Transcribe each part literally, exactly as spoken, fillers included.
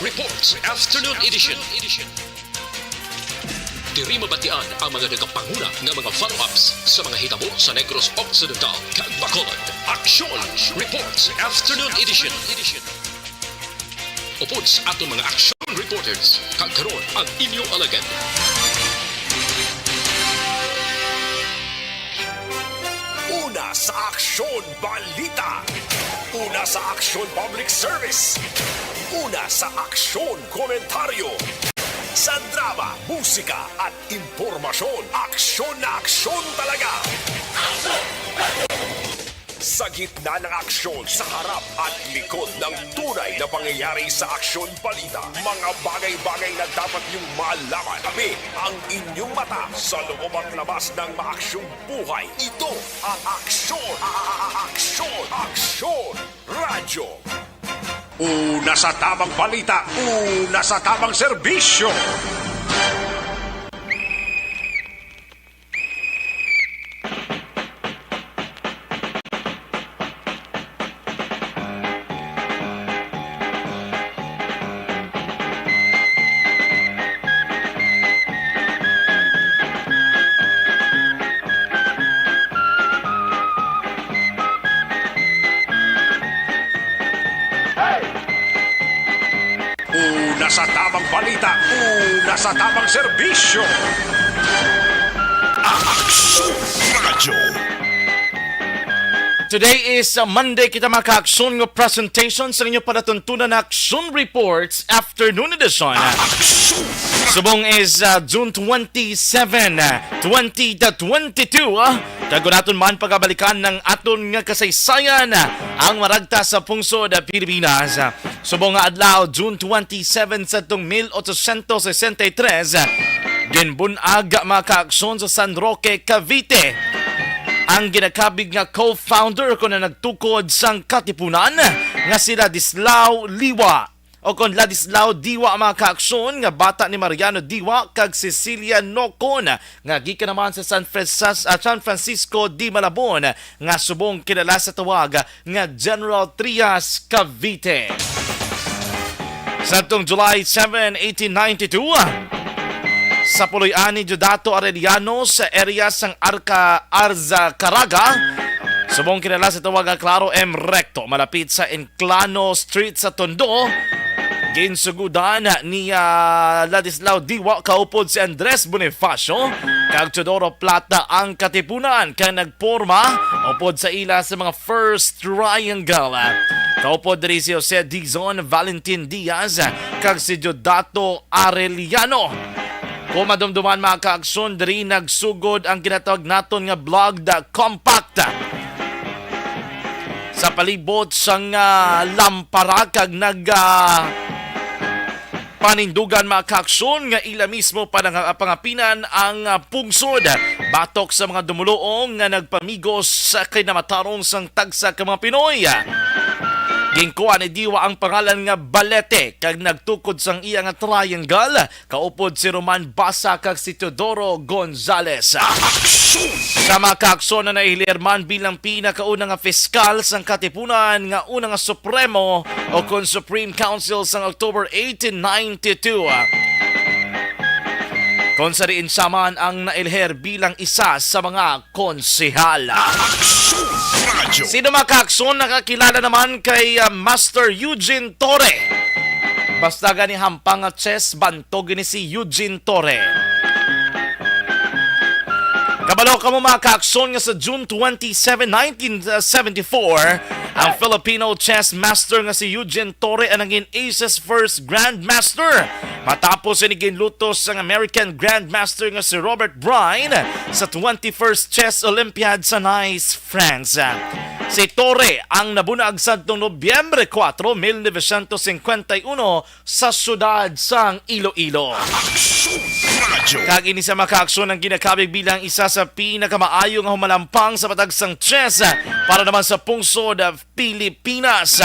Reports Afternoon Edition. Diri mabatian ang mga nagapanguna nga mga follow-ups sa mga hitabo sa Negros Occidental kag Bacolod. Aksyon Reports Afternoon Edition. Upod sa aton mga action reporters, kag karon ang inyo alagad. Una sa Aksyon Balita. Una sa Aksyon Public Service. Una sa Aksyon Komentaryo. Sa drama, musika, at impormasyon, aksyon na aksyon talaga. Sa gitna ng aksyon, sa harap at likod ng tunay na pangyayari sa Aksyon Balita, mga bagay-bagay na dapat niyong malaman. Tabi ang inyong mata sa loob at labas ng maaksyong buhay. Ito ang Aksyon, a-, a-, a-, Aksyon, Aksyon Radyo. Una sa tamang balita, una sa tamang serbisyo. Una sa tamang balita, una sa tamang serbisyo. Aksyon Radyo. Today is, uh, Monday, kita mga ka-aksyon nga presentation sa inyo palatuntunan na Aksyon Reports Afternoon Edition. Aksyon. Subong is, uh, June twenty-seven, uh, twenty twenty-two, uh, kag naton man pagabalikan ng aton nga kasaysayan, uh, ang maragta sa pungsod, uh, Pilipinas. Uh, Subong nga adlaw, June twenty-seven sadtong mil ochocientos sesenta y tres, ginbun-ag, mga ka-aksyon, sa San Roque, Cavite ang ginakabig nga co-founder kuno nagtukod sang Katipunan nga si Ladislao Liwa, o kon Ladislao Diwa, mga ka-aksyon, nga bata ni Mariano Diwa kag Cecilia Nocon, nga gikan naman sa San Francis-, ah, San Francisco de Malabon, nga subong kilala sa tawag nga General Trias, Cavite. Sadtong July seven, eighteen ninety-two, sa puloy-an ni Diodato Arellano sa area sang Arca, Arzacaraga, subong kilala sa tawag nga Claro M Recto, malapit sa Enclano Street sa Tondo, ginsugudan ni, ah, Ladislao Diwa kaupod si Andres Bonifacio kag Teodoro Plata ang Katipunan, kag nagporma upod sa ila sa mga First Triangle. Kaupod diri si Jose Dizon, Valentin Diaz, kag si Diodato Arellano. Kung madumduman, mga ka-aksyon, diri nagsugod ang ginatawag naton nga Blood Compact sa palibot sang, ah, Lampara, kag nag, ah, panindugan, mga ka-aksyon, nga ila mismo panang-, pangapinan ang, ah, pungsod batok sa mga dumuluong nga nagpamigos sa kinamatarong sang tagsa ka mga Pinoy. Ginkuha ni Diwa ang pangalan nga Balete kag nagtukod sang iya nga triangle kaupod si Roman Basa kag si Teodoro Gonzales. Aksyon! Sa mga ka-aksyon na naihilir man bilang pinakauna nga fiskal sang Katipunan nga una nga Supremo o kon Supreme Council sang October eighteen ninety-two. Kon sa diin siya man ang nailher bilang isa sa mga konsehal. Aksyon Radyo. Sino, mga ka-aksyon, nakakilala naman kay, ah, Master Eugene Torre? Basta gani hampang nga chess, bantog gani si Eugene Torre. Kabalo kamo, mga ka-aksyon, nga sa June twenty-seven, nineteen seventy-four, ang Filipino chess master nga si Eugene Torre ang nangin Asia's first grandmaster, matapos ini ginlutos sang American grandmaster nga si Robert Brien sa twenty-first Chess Olympiad sa Nice, France. Si Torre ang nabunag sadtong Nobyembre kuwatro, mil novecientos cincuenta y uno, sa siyudad sang Iloilo. Aksyon Radyo. Kag ini sa mga ka-aksyon ang ginakabig bilang isa sa pinakamaayo nga humalampang sa patag sang chess para naman sa pungsod Pilipinas.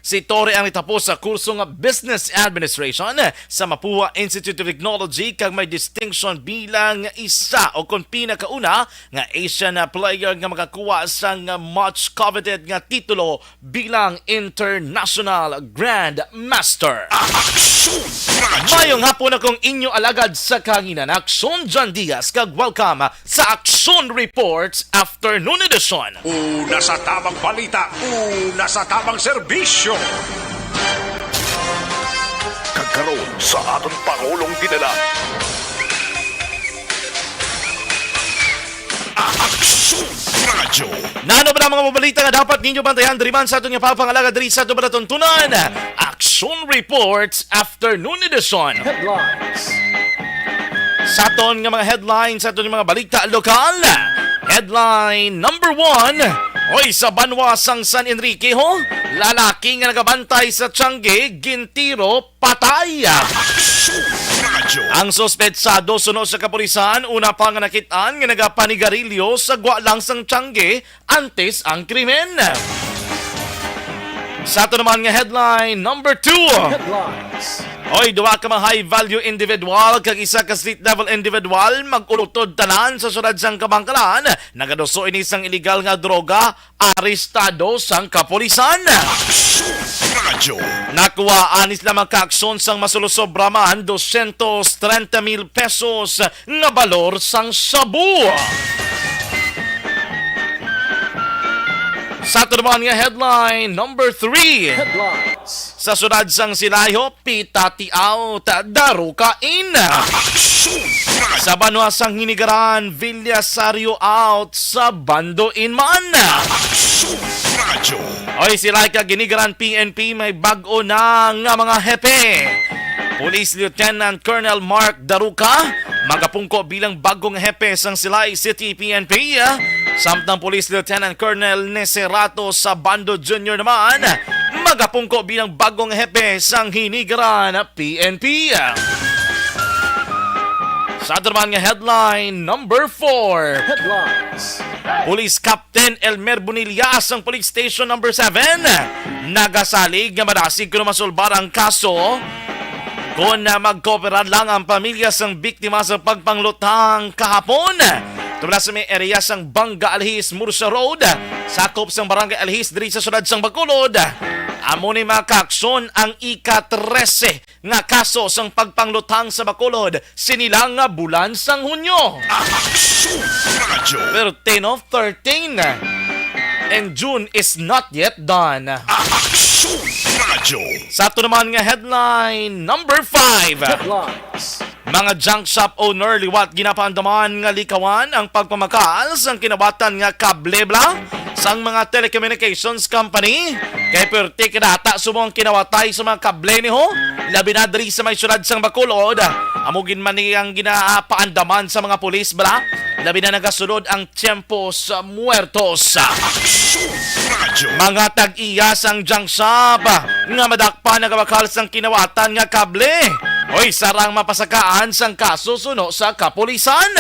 Si Torre ang nitapos sa kurso nga Business Administration sa Mapua Institute of Technology kag may distinction bilang isa o kon pinakauna nga Asian player nga makakuha sang much coveted nga titulo bilang International Grandmaster. Aksyon Radyo! Mayong hapon, akong inyo alagad sa kahanginan, Aksyon John Diaz, kag welcome sa Aksyon Reports Afternoon Edition. Una sa tamang balita, una sa tamang serbisyo. Kag karon sa aton Pangulong General. Aksyon Radyo. Nano ba ang mga balita nga dapat ninyo bantayan diri man sa aton nga pagpangalagad diri sa aton palatuntunan? Aksyon Reports Afternoon Edition. Headlines. Sa aton nga mga headlines, sa aton nga mga balita lokal. Headline number one, oy, sa banwa sang San Enrique, ho, lalaki nga nagabantay sa tiyangge, gintiro, patay. Aksyon Radyo. Ang suspetsado suno sa kapulisan, una pa nga nakit-an nga nagapanigarilyo sa gwa lang sang tiyangge antes ang krimen. Sa ato naman nga headline number two. Headlines. Oy, duha ka mga high value individual kag isa ka street level individual mag-ulutod tanan sa siyudad sang Kabankalan. Nagaduso ini sang iligal nga droga, arestado sang kapulisan. Aksyon Radyo. Nakuhaan sila mga kaaksyon sang masulusobra man dosyentos trenta mil pesos nga balor sang shabu. Sa ato naman nga headline number three. Headlines. Sa siyudad sang Silay, ho, pita ti out, daruka in. Aksyon Radyo. Sa banwa sang Hinigaran, Villasario out, sa bando in man. Aksyon Radyo. Oy, Silay kag Hinigaran P N P may bag-o na nga mga hepe. Police Lieutenant Colonel Mark Daruca magapungko bilang bagong hepe sang Silay City P N P. Samtang Police Lieutenant Colonel Neserato Sabando Junior naman magapungko bilang bagong hepe sang Hinigaran P N P. Sa ato naman nga headline number four. Headlines. Police Captain Elmer Bonilla sang Police Station number seven nagasalig nga madasig kuno masulbar ang kaso kon, ah, magkooperar lang ang pamilya sang biktima sa pagpangluthang kahapon. Tubla sa may area sang Banga Alhis Murcia Road, sakop sang Barangay Alhis diri sa siyudad sang Bacolod. Amo ni mga kaaksyon ang ika-trese nga kaso sang pagpangluthang sa Bacolod sini lang nga bulan sang Hunyo. Aksyon Radyo. Pero ten of thirteen, and June is not yet done. Aksyon Radyo. Sa ato naman nga headline number five. Headlines. Mga junk shop owner liwat ginapaandaman nga likawan ang pagpamakal sang kinawatan nga kable bala sang mga telecommunications company. Kay perti kadata subong ang kinawatay sa mga kable ni ho, labi na diri sa may siyudad sang Bacolod. Amo gid man ni ang ginapaandaman sa mga pulis bala, labi na nagasulod ang tiempos muertos. Aksyon Radyo. Mga tag-iya sang junk shop nga madakpan nagabakal sang kinawatan nga kable, oy, sarang mapasakaan sang kaso suno sa kapulisan.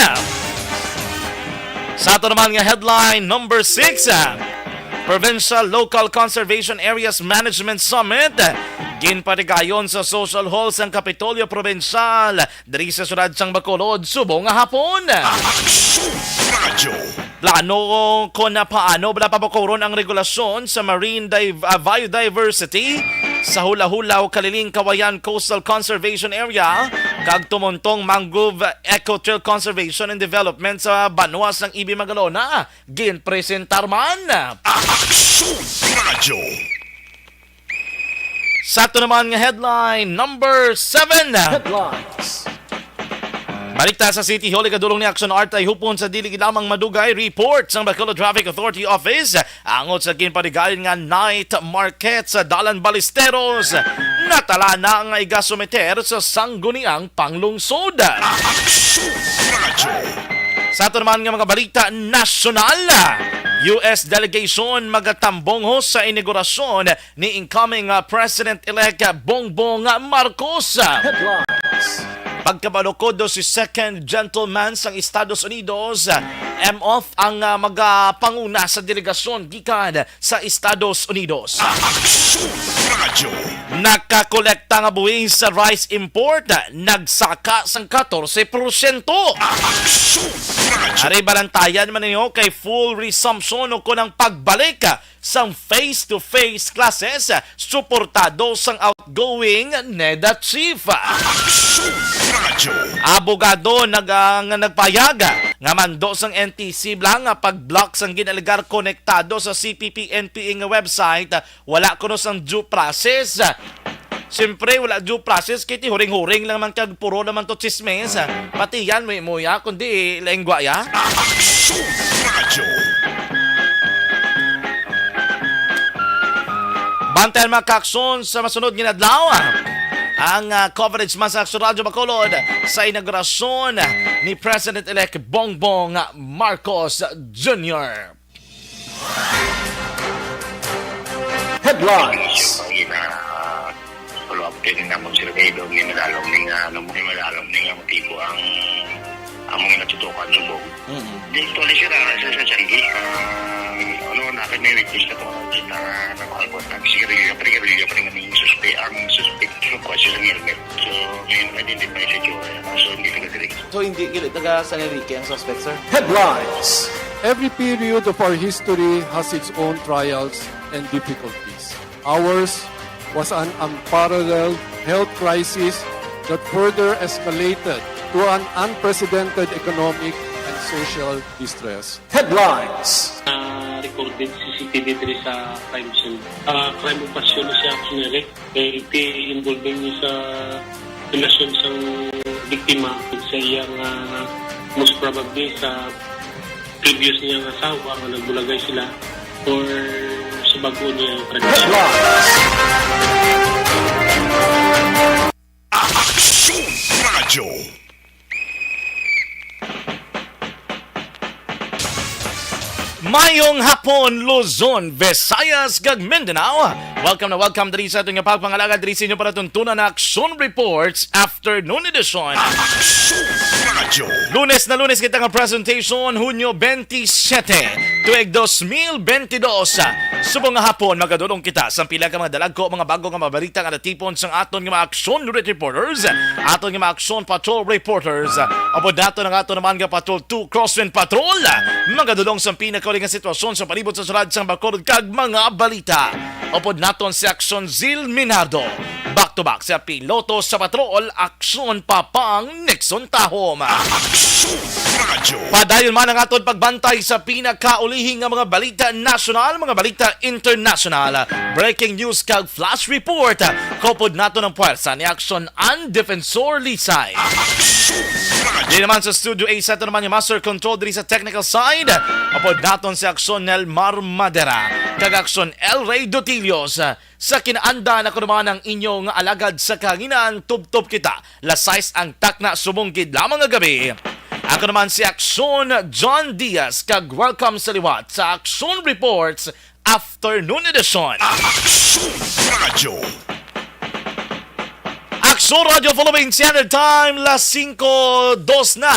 Sa ato naman nga headline number six, ah, Provincial Local Conservation Areas Management Summit ginpatigayon sa Social Hall sang Kapitolyo Provincial diri sa siyudad sang Bacolod subong nga hapon. Aksyon Radyo. Plano kon paano bala pabakuron ang regulasyon sa marine div-, ah, biodiversity sa Hula-Hulaw Kaliling Kawayan Coastal Conservation Area kag Tumuntong Mangrove Eco Trail Conservation and Development sa banwa sang Ibi Magalona, ginpresentar man. Aksyon Radyo. Sa ato naman nga headline number seven. Headlines. Balita sa City Hall, ikadulong ni Action Art ay hupon sa dili lamang madugay report sang Bacolod Traffic Authority Office angot sa ginpatigayon nga night market sa Dalan Ballesteros. Natala na nga igasumiter sa sangguniang panglungsod. Aksyon Radyo. Sa ato naman nga mga balita nasyonal, U S delegation magatambong ho sa inaugurasyon ni incoming, ah, President-elect Bongbong Marcos. Headlines. Pagkabalukod do si Second Gentleman sang Estados Unidos, ah, Emhoff ang, ah, magapanguna sa delegasyon gikan sa Estados Unidos. Aksyon Nakakolekta nga buhis sa rice import, nagsaka sang katorse porsyento. Aksyon Radyo. Ari, balantayan man ninyo kay full resumption o kunang pagbalik sang face-to-face classes, suportado sang outgoing NEDA chief. Aksyon Radyo. Abogado nag-, ah, nga nagpayag nga mando sang N T C lang nga pag-block sang ginalegar konektado sa C P P N P A nga website, wala kuno sang due process. Siyempre, wala due process, kay ti huring-huring lang man kag puro naman to chismis. Pati yan, may muya, kundi lengwa ya. Aksyon Radyo. Bantayan, mga kaaksyon, sa masunod nga adlaw, ang, ah, coverage man sa Aksyon Radyo Bacolod sa inaugurasyon ni President-elect Bongbong Marcos Junior. Headlines. Ang ina, ah, follow up din namon sila kay daw may madalom ni nga, ano, may madalom ni nga motibo ang, ang mga natutukan subong. Mm-mm. Di, actually, sir, ah, sa, sa Changi, ah, ano, na may witness na to, kita nga, ano, ang, ang sigarilyo, ang sigarilyo, ang suspect, ang suspect, so, kuha siya sa helmet. So, may identify sa itsura, so, hindi taga diri. So, hindi gid taga San Enrique ang suspect, sir? Headlines. Every period of our history has its own trials and difficulties. Ours was an unparalleled health crisis that further escalated to an unprecedented economic and social distress. Headlines. Ah, recorded C C T V diri sa crime scene. Ah, crime of passion siya, generic. Kay ti involving niya sa relasyon sang biktima sa iyang, ah, most probably sa previous niya nga asawa nga nagbulagay sila or sa bag-o niya nga pregnancy. Headlines. Aksyon Radyo. Mayong hapon, Luzon, Visayas, kag Mindanao. Welcome na welcome diri sa aton nga pagpangalagad diri sa inyo palatuntunan na Aksyon Reports Afternoon Edition. Aksyon Radyo. Lunes na Lunes kita nga presentation, Hunyo twenty-seven, tuig dos mil bentidós. Subong nga hapon, magadulong kita sa pila ka mga dalagko, mga bago nga mga balita nga natipon sang aton nga mga aksyon reporters, aton nga mga aksyon patrol reporters. Upod naton ang aton naman nga Patrol two Crosswind Patrol, magadulong sa pinakauli nga sitwasyon sa palibot sa sulod sang Bacolod kag mga balita. Upod naton si Aksyon Zil Minardo, back to back sa piloto sa patrol, Aksyon Papang Nixon Tahom. Aksyon Radyo. Padayon man ang aton pagbantay sa pinakaulihi nga mga balita nasyonal, mga balita internasyonal, breaking news kag flash report. Kaupod naton ang puwersa ni Aksyon An Defensor Lisay. Aksyon Radyo. Di naman sa Studio A, sa aton naman yung master control diri sa technical side. Upod naton si Aksyon Nelmar Madera kag Aksyon El Rey Dotilios. Sa kinaandan, ako naman ang inyo nga alagad sa kahanginan, tubtob kita. Las sais ang takna subong gid lamang nga gabi. Ako naman si Aksyon John Diaz, kag welcome sa liwat sa Aksyon Reports Afternoon Edition. Aksyon Radyo. Aksyon Radyo Philippine Standard Time, las singko dos na.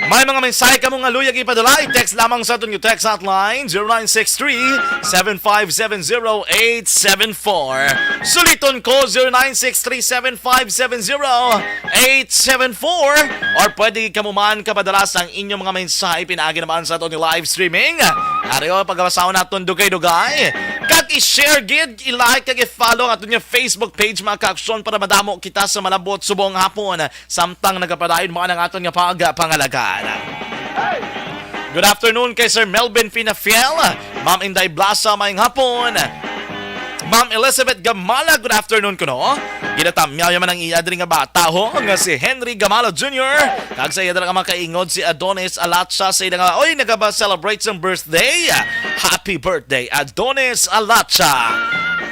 May mga mensahe kamo nga luyag ipadala, i-text lamang sa aton nga text hotline, zero nine six three, seven five seven, zero eight seven four. Suliton ko, zero nine six three, seven five seven, zero eight seven four. Or pwede kamo man kapadala sang inyong mga mensahe pinaagi naman sa aton live streaming. Ari o, pagabasahon naton dugay-dugay. Kag i-share gid, i-like, kag i-follow ang aton nga Facebook page, mga kaaksyon, para madamo kita sa malabot subong hapon. Samtang nagapadayon man ang aton nga pagpangalagad. Good afternoon kay Sir Melvin Finafiel, Ma'am Inday Blasa, mayong hapon. Ma'am Elizabeth Gamala, good afternoon kuno. Ginatamyaw man ang iya diri nga bata ho, nga si Henry Gamala Junior, kag sa iya dira nga makaingod si Adonis Alatsa, sa ila nga, oy, nagaba-celebrate sang birthday. Happy birthday, Adonis Alatsa.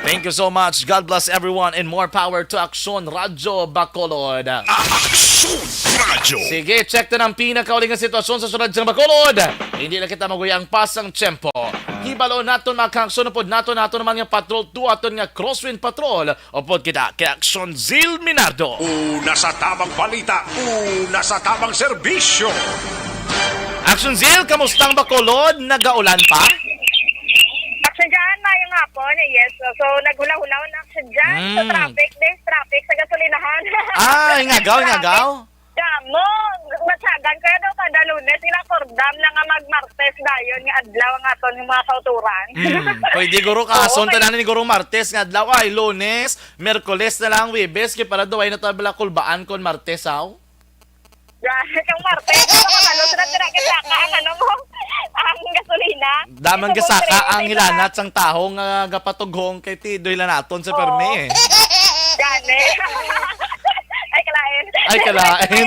Thank you so much. God bless everyone and more power to Aksyon Radyo Bacolod. Aksyon Radyo. Sige, check na ang pinakauling nga sitwasyon sa sulod sang Bacolod. Hindi na kita maguyang pa sang tiyempo. Hibalo naton, mga kaaksyon, upod naton, naton naman nga Patrol two, aton nga Crosswind Patrol. Upod kita kay Aksyon Zil Minardo. Una sa tamang balita, una sa tamang serbisyo. Aksyon Zil, kamusta ang Bacolod? Nagaulan pa? Ano, yes. So, so naghula-hula na siya dyan. So, Mm. traffic, there's traffic sa gasolinahan. Ah, ingagaw, Traffic. ingagaw? Damo. Matyagan kaya daw kada Lunes, ginakordam na nga mag-Martes dayon nga adlaw ang aton nga mga kauturan. Mm. Pwede, guro, Oo, kason kay tanan ni guro Martes nga adlaw. Ay, Lunes, Merkoles na lang, Webes, kay para daw ay natabla kulbaan kon Martes, aw? Grabe kang Martes. Ano ka, ano, sila tira ka saka ang ano mo? Ang gasolina. Damang Ito mo, gasaka ang Martes, hilanat sang taho nga gapatughong kay ti Doy Lanaton sa Oo. Permi, eh. Gani. Ay, kalain. Ay, kalain. Ay, kalain.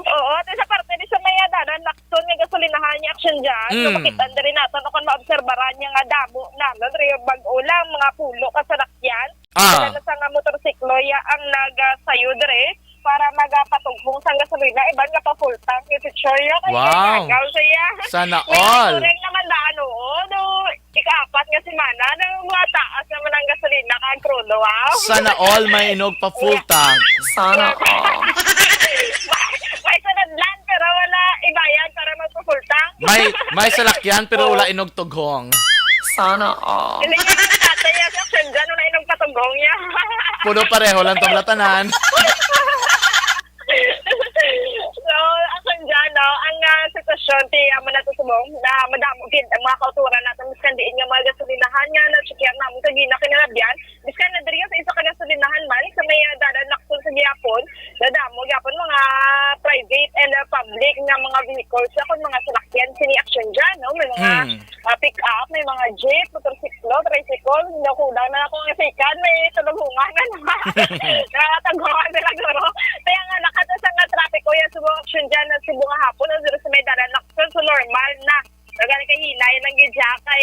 Oo, ito sa parte ni sa may dalan, Lacson nga gasolinahan niya action dyan. So, Mm. makita na rin natin kung maobserbaran niya nga damo na, no? Diri yung bag-o lang, mga pulo ka salakyan. Ah. Wala na sa nga motorsiklo, ya ang nagasayo diri para magapatughong sang gasolina, iban nga pa full tank ni Teacher. Yo, kay Wow. gagaw siya. Sana May all. Turing naman daan, oo. No, ikaapat nga semana, no, mga taas naman ang gasolina kag krudo, wow. Sana all may inog pa full Yeah. tank. Sana all. May sunod lang, pero wala ibayad para magpa-full tank. May, may salakyan, pero Ah. wala inog tughong. Sana all. Hindi niya yung tatay niya sa action dyan, wala inog patughong niya. Puno pareho lang tong latanan. So, action dyan, no? Ang, ah, sitwasyon, ti, ah, man nato subong, na madamo gid ang mga kauturan nato, miskan diin nga mga gasolinahan nga na-checkar namon kagina kinalabyan, miskan na diri sa isa ka gasolinahan man, sa may, ah, dalan Lacson sa gihapon, nadamo gyapon mga private and, ah, public nga mga vehicles, sa kun mga salakyan, sini action dyan, no? May mga, Hmm. ah, pick-up, may mga jeep, motorsiklo, tricycle, nakulang na ako ang sikan, may tulungan na naman. Nakatagawaan na lang, guro. Kaya nga, nakata sa nga traffic, kuya, subong action dyan, na subong nga hapon, na sa may dalan Lacson, so normal na. Tagal kay hinay lang gid siya, kay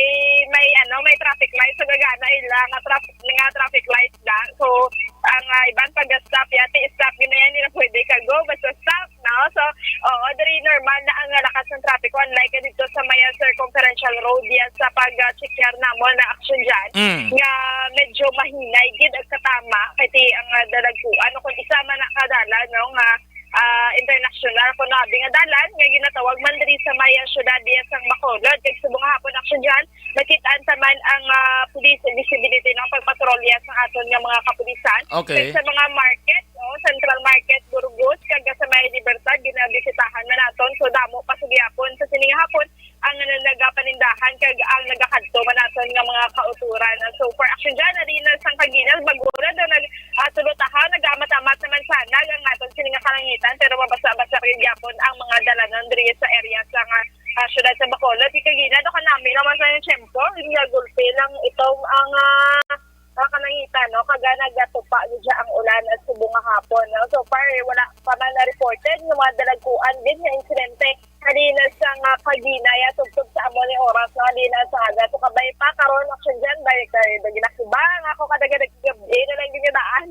may, ano, may traffic light. So, gagana ila nga traffic, nga traffic light na. So, ang, ah, iban pag-stop, yati, stop, ginayan nila pwede ka go, basta stop, no? So, oo, diri normal na ang lakas ng traffic. Unlike dito sa may circumferential road, yan sa pag-check namon na action dyan, Mm. nga medyo mahinay gid ang katama, kay ti ang, ah, dalagkuan, o kung isa man na kadala, no, nga ah, internasyonal, kun abi nga dalan nga ginatawag man diri sa may, ah, syudad diya sang Bacolod. Kag subong nga hapon action dyan, nakit-an ta man ang, ah, police visibility ng pagpatrolya sa aton nga mga kapulisan. Okay. Kag sa mga market, no, Central Market, Burgos, kag sa may Libertad, ginabisitahan man naton. So, damo pa sa gihapon sa sining hapon ang nagapanindahan kag ang nagakadto man naton nga mga kauturan. So, for action dyan, na rin sa Kaginal, Bagura, daw nag, ah, tulutahan, nag-amat-amat naman sana ang aton sini nga kalangitan, pero mabasa-basa rin gyapon ang mga dalanon diri sa area sa nga, ah, syudad sa Bacolod. Di kagina, do kanami naman sa yung tiyempo, yung gulpi lang itong ang, ah, ah, kalangitan, no? Kaga nagatupa gid siya ang ulan at subong nga hapon, no? So far, eh, wala pa man na-reported nga mga dalagkuan din nga insidente. Halina sa nga kaginaya tubtob sa amo ni oras nga halina sa aga. So, kabay pa, karon, action dyan, balik tayo. Ginakiba nga ako kada gab-i na lang ginidaan.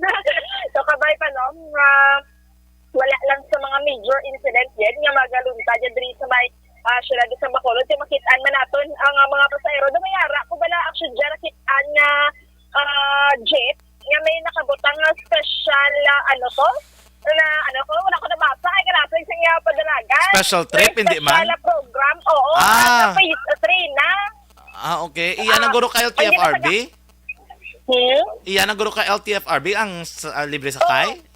So, kabay pa, no, nga wala lang sa mga major incident yan nga magalunta dyan diri sa may, ah, syudad sa Bacolod. Kaya makit-an man naton ang, ah, mga pasahero. Dumayara ko bala, action dyan, nakit-an nga, ah, jeep nga may nakabutang nga special, ah, ano to? Na, ano ko, wala ko nabasa. Ay, kanasig sa iya padalagan. Special trip, May hindi special man? na program. Oo, Ah. ano, phase three na. Ah, okay. Iya na, Ah, guro, ka ang L T F R B? ginasaga-, Hmm? Iya na, guro, ka L T F R B ang s-, ah, libre sakay? Oo.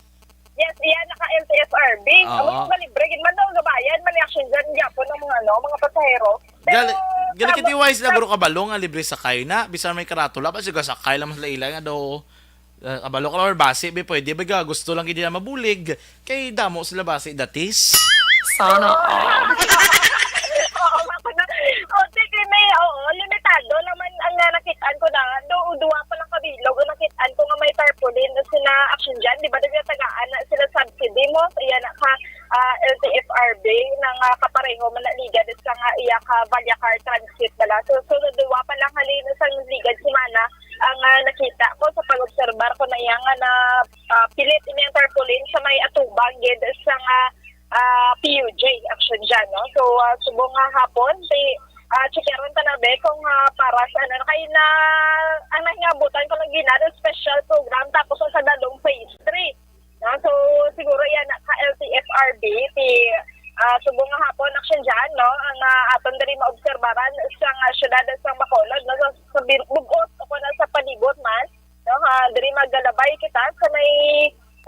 Yes, iya na ka L T F R B. Oo. Amo yung malibre, gid man daw, gabayan, man yung action dyan, gyapon ng mga, ano, mga pasahero. Pero, Gali, gali, tama, kiti wise na, tam- guro, kabalo nga libre sakay na. Bisan may karatula, ba, sige, sakay lang mas lailay nga daw. Ah, kabalo ka lang, or basi, be, pwede ba ga, gusto lang gid nila mabulig, kay damo sila basi datis. Sana all. Oo, ako na. O, sige, may, oo, limitado naman ang, ah, nakit-an ko na. Do, duwa pa lang kabilog ang nakit-an ko nga may tarpaulin na sina action dyan. Di ba, nagtagaan na sila subsidy mo? Iya na ka, ah, L T F R B, na nga kapareho man na ligad sa nga iya ka Vallecar Transit bala. So, so, duwa pa lang halin sa ligad semana ang, ah, nakita ko sa pag-obserbar ko na iya nga na, ah, pilit ini ang tarpaulin sa may atubang gid sa nga, ah, P U J action dyan, no? So, ah, subong nga hapon, si, ah, checkeron ta na, be, kung, ah, para sa ano, kay na, ang nahingabutan ko lang ginado, special program, tapos ang sa dalong phase three. No? So, siguro yan, ka L T F R B, si, Ah, subong nga hapon, Action Jan, no, ang, ah, aton diri maobserbaran sa, ah, siyudad sang Bacolod, no, sa, sa bir-, bug-os o kung sa palibot man, no, ha, diri magalabay kita sa may,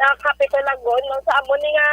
ah, Capitol Lagon, no, sa amo ni nga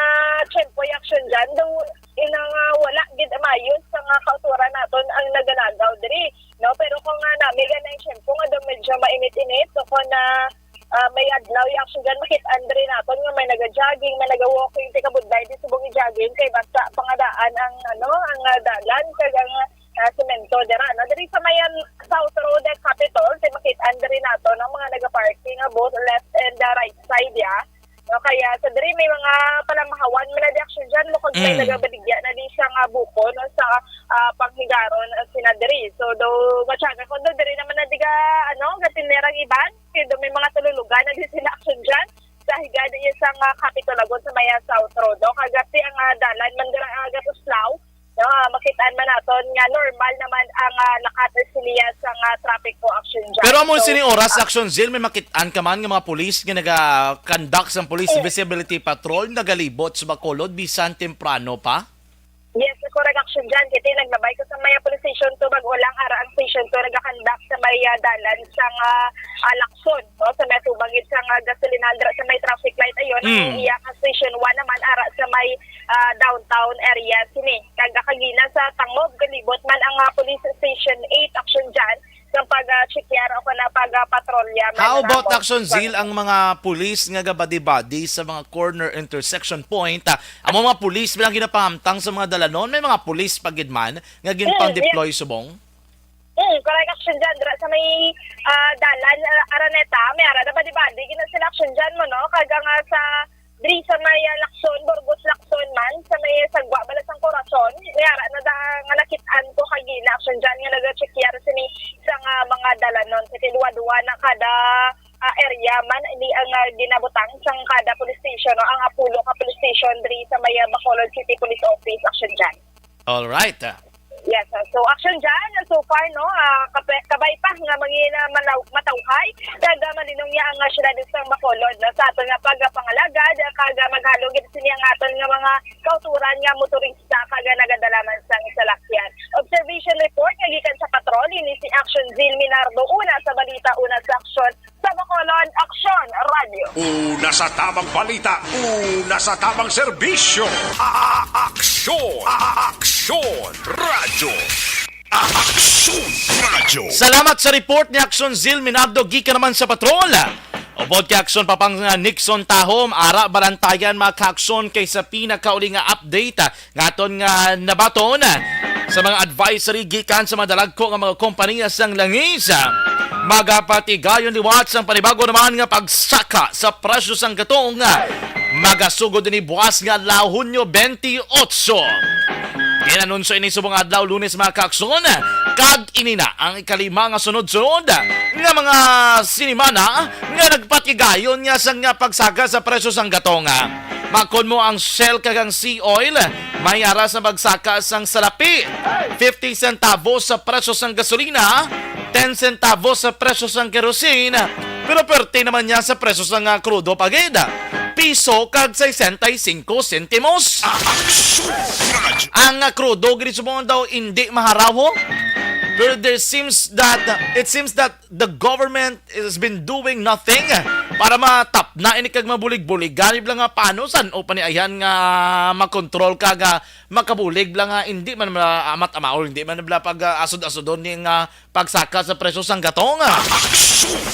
tiyempo, Action Jan, daw inang, ah, wala gid maayo sa nga kauturan naton ang nagalagaw diri, no, pero kung, ah, nami ganang tiyempo nga daw medyo mainit-init, so kung, ah, ah, may adlaw, Action Jan, makit-an diri naton nga may naga-jogging, may naga-walking, ti kabudlay di subong i-jogging kay basa pa nga daan ang, ano, ang, ah, dalan kag ang, ah, semento dira, no? Diri sa may, um, South Road at Capitol, ti makit-an diri naton ang mga naga-parking nga both left and, ah, right side, ya. No, kaya sa diri may mga palamahawan man na di, Action Jan, mo kag may Mm. nagabaligya na di sa nga buko, no, sa, ah, panghigaron, ah, sina diri. So, daw matyaga ko daw diri naman na di ga, ano, gatinera ang iban. Kay daw may mga tululugan na di sila, Action Jan, sa higad iya sa nga Capitol Lagon sa may, ah, South Road, no? Kagati ang, ah, dalan man dira, ah, gatuslaw, no? Ah, makitaan man naton nga normal naman ang, ah, lakat siniya sa nga traffic po, Action Jan. Pero amo So, sini oras, ah, Action Zil, may makitaan ka man nga mga pulis nga naga-conduct sang police Mm. visibility patrol, nagalibot sa Bacolod bisan temprano pa? Yes, correct, Action Jan. Kiti naglabay ko sa Maya Police Station two, bag-o lang ara ang Station two nagakandak sa may, ah, dalan sa nga, ah, Lacson, no? Sa may tubang gid sa nga gasolinal dira sa may traffic light ayon. Ang Mm. iya ka Station one naman ara sa may, ah, downtown area sini. Kag kagina sa Tangob, galibot man ang, ah, Police Station eight, Action Jan, sa pag, ah, check-yar o kana pag, ah, patrolya man How about namon. Action Zil, ang mga pulis nga gabadi-badi sa mga corner intersection point? Ah, amo mga pulis bilang ginapahamtang sa mga dalanon, may mga pulis pa gid man nga Mm, ginpang-deploy yeah. subong? Mm, correct, Action Jan. Dira sa may, ah, dalan, ah, Araneta, may ara na badi-badi gina sila, Action Jan, mo, no? Kag ang, ah, sa diri sa may, ah, Lacson, Burgos Lacson man, sa may Sagwa, Balasang Corazon, may ara na da nga nakit-an ko kagina, Action Jan, nga naga-check-yar sini sa nga mga dalanon. Sa tiduwa-duwa na kada, ah, area man, ini ang, ah, ginabutang sang kada police station, no? Ang, ah, pulo ka police station diri sa may, ah, Bacolod City Police Office, Action Jan. All right. Yes, ah, so, Action Jan, so far, no, ah, kape-, kabay pa nga mangin-, ah, manaw-, matawhay, kag, ah, malinong niya ang, ah, siyudad sang Bacolod, no, sa aton nga pagpangalagad, ah, kag, ah, maghalong gid sini ang aton nga mga kauturan nga motorista kag, ah, nagadala man sang salakyan. Observation report nga gikan sa patrol, ini si Action Zil Minardo, una sa balita, una sa aksyon, sa Bacolod Action Radio. Una sa tamang balita, una sa tamang serbisyo. A-, a-, aksyon, a-, a-, aksyon, radyo. A-, aksyon, radyo. Salamat sa report ni Action Zil Minardo gikan naman sa patrol. Upod kay Action Papang nga Nixon Tahom, ara balantayan, mga ka-aksyon, kay sa pinakauli nga update, ah, nga aton nga nabaton sa mga advisory gikan sa mga dalagko nga mga kompanya sang langis. Magapatigayon liwat sang panibago naman nga pagsaka sa presyo sang gatong. Magasugod ini buwas nga adlaw, Hunyo twenty-eight. Ginanunsyo ini subong adlaw, Lunes, mga ka-aksyon, kag ini na ang ikalima nga sunod-sunod nga mga sinimana nga nagpatigayon nga sang nga pagsaka sa presyo sang gatong. Makon mo ang Shell kag ang Sea Oil, may ara sa pagsaka sang salapi. Fifty centavos sa presyo sang gasolina, ten centavos sa presyo sang kerosene, pero perte naman niya sa presyo sang, ah, krudo pa gid. Piso kag sesenta y cinco sentimos. Ang, ah, krudo, gid subong daw, hindi maharaw, ho? Pero there seems that, it seems that the government has been doing nothing para matapna ini kag mabulig-bulig. Gani bala nga paano san o paniayan nga makontrol ka nga makabulig bala nga hindi man bala amat-amaol, hindi man bala pag, ah, asod-asodon ni nga pagsaka sa presyo sang gatong.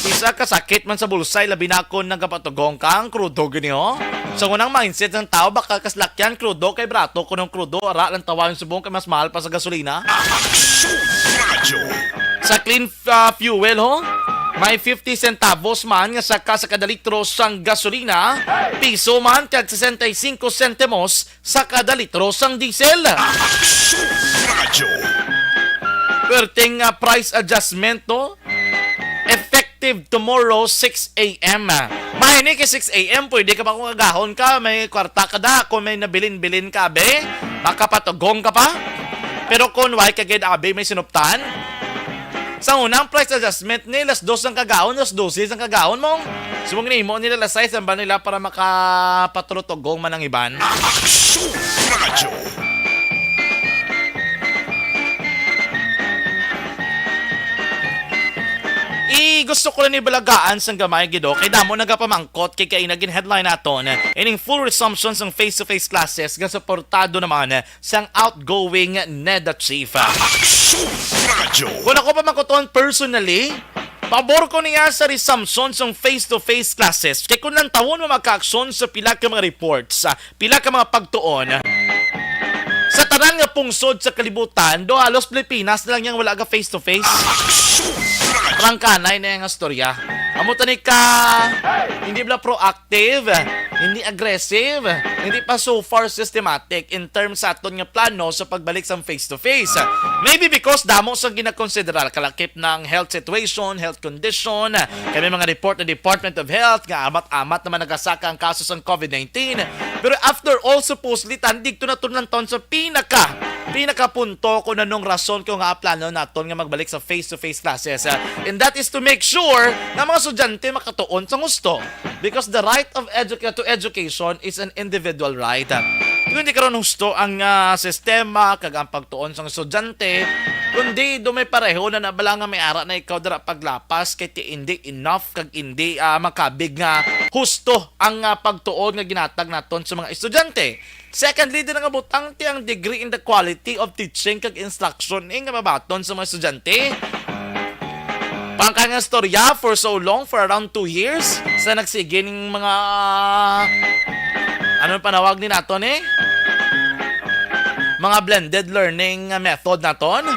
Isa ka sakit man sa bulsay, labi na kon nagapatugong ka ang krudo gini, oh. Sa unang mindset ng tao, baka kaslakyan krudo kay brato, kunong krudo, ara lang tawayon subong kay mas mahal pa sa gasolina. Aksyon Radyo. Sa clean, ah, fuel, ho, may fifty centavos man nga saka sa kada litro sang gasolina, piso man kag sesenta y cinco sentimos sa kada litro sang diesel. Aksyon Radyo. Perting, ah, price adjustment, no? Effective tomorrow, six a m. Mahini kay six a m, pwede ka pa kung agahon ka, may kwarta ka da, kung may nabilin-bilin ka, be, makapatugong ka pa. Pero kung way ka gid, abi, may sinuptan. Sa unang price adjustment ni, las dos ang kagahon, las dose ang kagahon mo. Sumong nimo nila las sais ang ba nila para makapatrutugong man ang iban? Aksyon Radyo. Gusto ko lang ibalagaan sang gamay gid, oh, kay damo nagapamangkot kay kaina gin-headline naton ining full resumption sang face-to-face classes nga suportado naman sang outgoing NEDA chief. Aksyon Radio. Kung ako pa makuton personally, pabor ko niya sa resumption sang face-to-face classes. Kay kung lantawon mo, mga kaaksyon, sa pila ka mga reports, ah, pila ka mga pagtuon, sa tanan nga pungsod sa kalibutan, do halos Pilipinas na lang yang wala ka face-to-face. Aksyon Radio. Trangkanay na yung istorya. Amo tani ka, hindi bala proactive, hindi aggressive, hindi pa so far systematic in terms sa aton nga plano sa pagbalik sa face-to-face. Maybe because damo sa ginakonsiderar, kalakip ng health situation, health condition, kami mga report ng Department of Health nga amat-amat naman nagasaka ang kaso sang covid nineteen. Pero after all, supposedly, tandig to na to lang taon sa pinaka, pinaka punto kung anong rason ko nga plano naton nga magbalik sa face-to-face classes. And that is to make sure nga mga estudyante makatuon sa gusto. Because the right of educa- to education is an individual right. Kung hindi karon husto ang, ah, sistema kag ang pagtuon sang estudyante, kundi do may pareho na nabala nga may ara na ikaw dira paglapas kay ti hindi enough kag hindi, ah, makabig nga husto ang, ah, pagtuon nga ginatag naton sa mga estudyante. Secondly, din nga butang ti ang degree in the quality of teaching kag instruction, eh, nga mabaton sa mga estudyante. Pangka nga storya for so long, for around two years, sa nagsige ning mga, ano ang panawag ni nato ni? Mga blended learning method naton.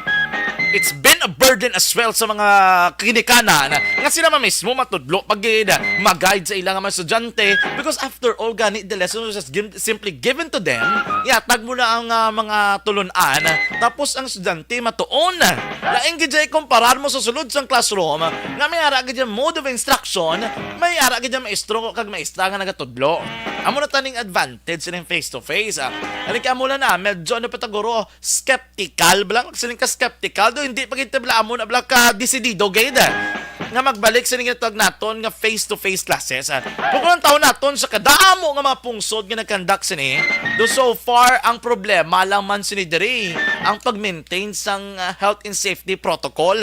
It's been a burden as well sa mga ginikanan nga sila man mismo matudlo pa gid, mag-guide sa ilang mga estudyante, because after all, gani, the lesson was just gim- simply given to them. Yatag mo na ang, ah, mga tulun-an, tapos ang estudyante matuon. Lain gid siya ikumparar mo sa sulod sang classroom nga may ara gid yung mode of instruction, may ara gid yung maestro kag maestra nga nagatudlo. Amo na taning advantage sining face-to-face, ah. Ano kaya mo lang na, medyo ano pa ta, guro, skeptical ba lang? Siling ka skeptical, do hindi pa kita bala amo na bala ka desidido gid, ah, nga magbalik sa ginatawag naton nga face-to-face classes, ah. Kung ang taon naton sa kadamo nga mga pungsod nga nag-conduct sini, do so far ang problema lang man sini diri ang pag-maintain sang, ah, health and safety protocol.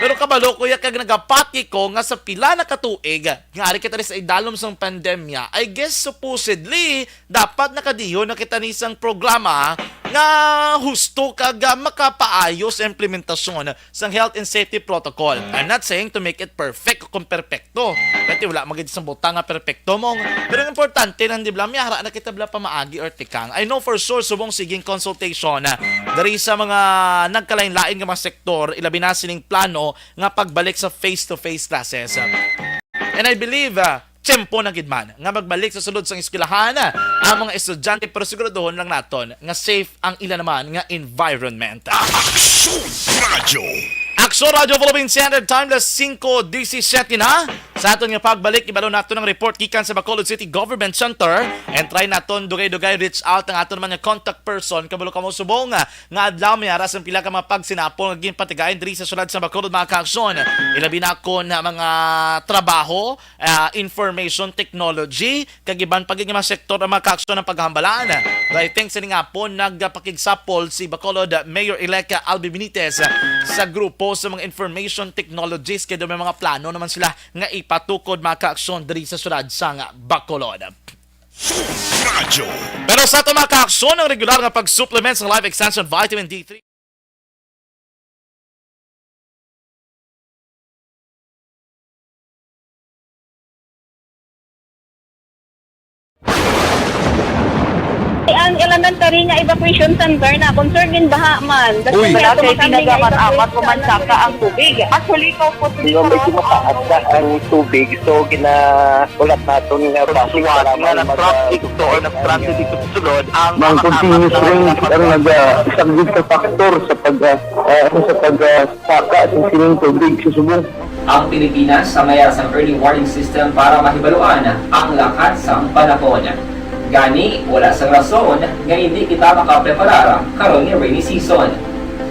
Pero kabalo ko ya kag nagapati ko nga sa pila na ka tuig nga ari kita sa idalom sang pandemya, I guess supposedly dapat nakadihon na kita ni sang programa nga husto kag, ah, makapaayo sa implementasyon sang health and safety protocol. I'm not saying to make it perfect kung perpekto. Kaya wala magid sang butang nga perpekto mong. Pero ang importante lang, di ba, may ara na kita bala pamaagi or tikang. I know for sure, subong siging consultation, ah, dari sa mga nagkalain-lain nga mga sektor, ilabi na sining plano nga pagbalik sa face-to-face classes. And I believe, ah, tiyempo na gid man nga magbalik sa sulod sang eskwelahan, ah, ang mga estudyante, pero siguraduhon lang naton nga safe ang ila naman nga environment. Aksyon Radio. Aksyon Radio Philippine Standard Time, las singko disisiete na. Sa aton nga pagbalik, ibalo nato ng report gikan sa Bacolod City Government Center. And try naton dugay-dugay reach out ang aton man nga contact person. Kabalo ka mo subong, ah, nga adlaw may ara sang pila ka mga pagsinapol nga ginpatigayon diri sa syudad sa Bacolod, mga kaaksyon. Ilabi na kon mga trabaho, ah, information technology, kag iban pa gid nga mga sektor ang mga kaaksyon ang paghambalan. Daiteng sini nga hapon, nagpakigsapol si Bacolod Mayor-elect Albi Benitez sa grupo sa mga information technologies, kay do may mga plano naman sila nga ipatukod, mga kaaksyon, diri sa syudad sang Bacolod. Radyo. Pero sa ato, mga kaaksyon, ang regular nga pag-supplement sa Life Extension Vitamin D three. Ang elementary nga evacuation center na concern in baha man. Uy. Wala kay tinaga man, amat ko man saka ang tubig. Actually, ikaw po, di ba, medyo mataas na ang tubig, so gina- Wala naton nga traffic, wala nga na traffic to or nag-transit dito sa sulod ang mga continuous rain ang nag-, ah, isa gid ka factor sa pag, ah, ah, ano, sa pag, ah, saka sa sining tubig sa subong. Ang Pilipinas sa mayar sang early warning system para mahibaluan ang lakat sang panahon. Gani, wala sang rason nga hindi kita makapreparar karon nga rainy season.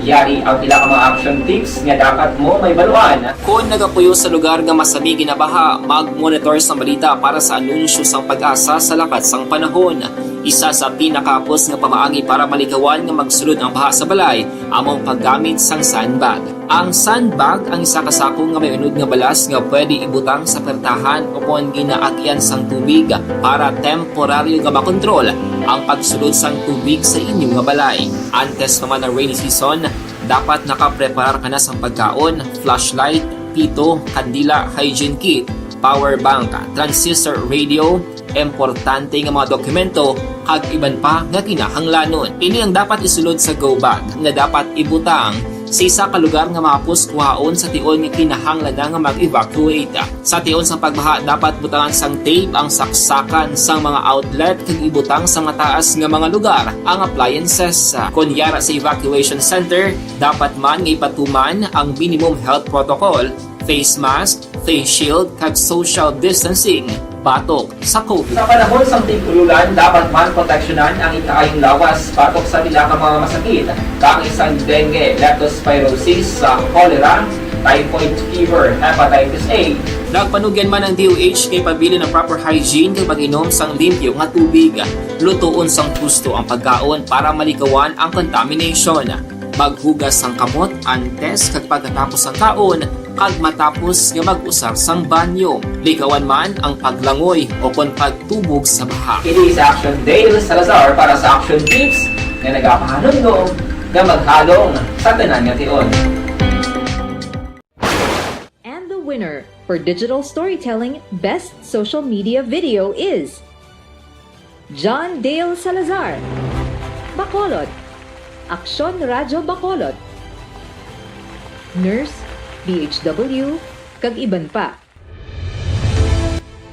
Yari ang pila ka mga action tips nga dapat mo mahibaluan. Kon nagapuyo sa lugar nga masami ginabaha, mag-monitor sang balita para sa anunsyo sang PAGASA sa lakat sang panahon. Isa sa pinakahapos nga pamaagi para malikawan nga magsulod ang baha sa balay amo ang paggamit sang sandbag. Ang sandbag ang isa ka sako nga may unod nga balas nga pwede ibutang sa pertahan o kon ginaagyan sang tubig para temporaryo nga makontrol ang pagsulod sang tubig sa inyo nga balay. Antes pa man ang rainy season, dapat nakapreparar ka na sang pagkaon, flashlight, pito, kandila, hygiene kit, power bank, transistor radio, importante nga mga dokumento, kag iban pa nga kinahanglanon. Ini ang dapat isulod sa go bag nga dapat ibutang sa isa ka lugar nga mahapos kuhaon sa tion nga kinahanglan na nga mag-evacuate. Sa tion sang pagbaha, dapat butangan sang tape ang saksakan sang mga outlet kag ibutang sa mataas nga mga lugar ang appliances. Kon yara sa evacuation center, dapat man nga ipatuman ang minimum health protocol, face mask, face shield, kag social distancing batok sa COVID. Sa panahon sang tig-ulan, dapat man proteksyonan ang ikaayong lawas batok sa pila ka mga masakit, kaangay sang dengue, leptospirosis, sa cholera, typhoid fever, hepatitis A. Nagpanugyan man ang D O H nga ipabilin ang proper hygiene kag pag-inom sang limpyo nga tubig. Lutoon sang husto ang pagkaon para malikawan ang contamination. Maghugas sang kamot antes kag pagkatapos sang kaon, kag matapos nga mag-usar sang banyo. Likawan man ang paglangoy o kon pagtubog sa baha. Kini si Action Dale Salazar para sa Action Tips nga nagapahanumdom nga maghalong sa tanan nga tion. And the winner for digital storytelling best social media video is John Dale Salazar, Bacolod, Aksyon Radyo Bacolod, Nurse, D H W, kag iban pa.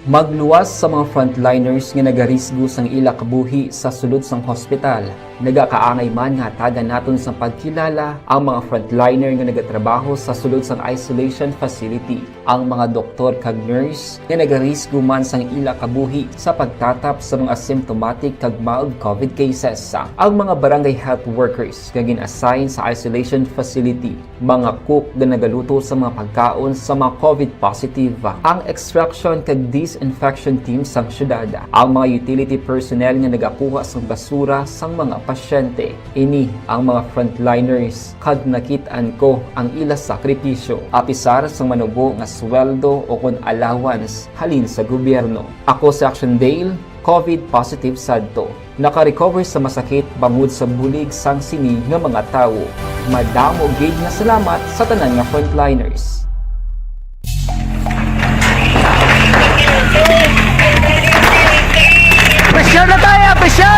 Magluwas sa mga frontliners nga nagarisgo sang ila kabuhi sa sulod sang hospital. Nagakaangay man nga hatagan naton sang pagkilala ang mga frontliner nga nagatrabaho sa sulod sang isolation facility, ang mga doktor kag nurse nga nagarisgo man sang ila kabuhi sa pagtatap sa mga asymptomatic kag mild COVID cases, ang mga barangay health workers nga gin-assign sa isolation facility, mga cook nga nagaluto sa mga pagkaon sa mga COVID positive, ang extraction kag disinfection team sang syudad, ang mga utility personnel nga nagakuha sang basura sang mga pasyente. Ini ang mga frontliners, kag nakit-an ko ang ila sakripisyo, apisar sang manubo nga sweldo o kon allowance halin sa gobyerno. Ako si Action Dale, COVID positive sadto. Naka-recover sa masakit bangod sa bulig sang sini nga mga tawo. Madamo gid nga salamat sa tanan nga frontliners. Pressure na tayo! Pressure!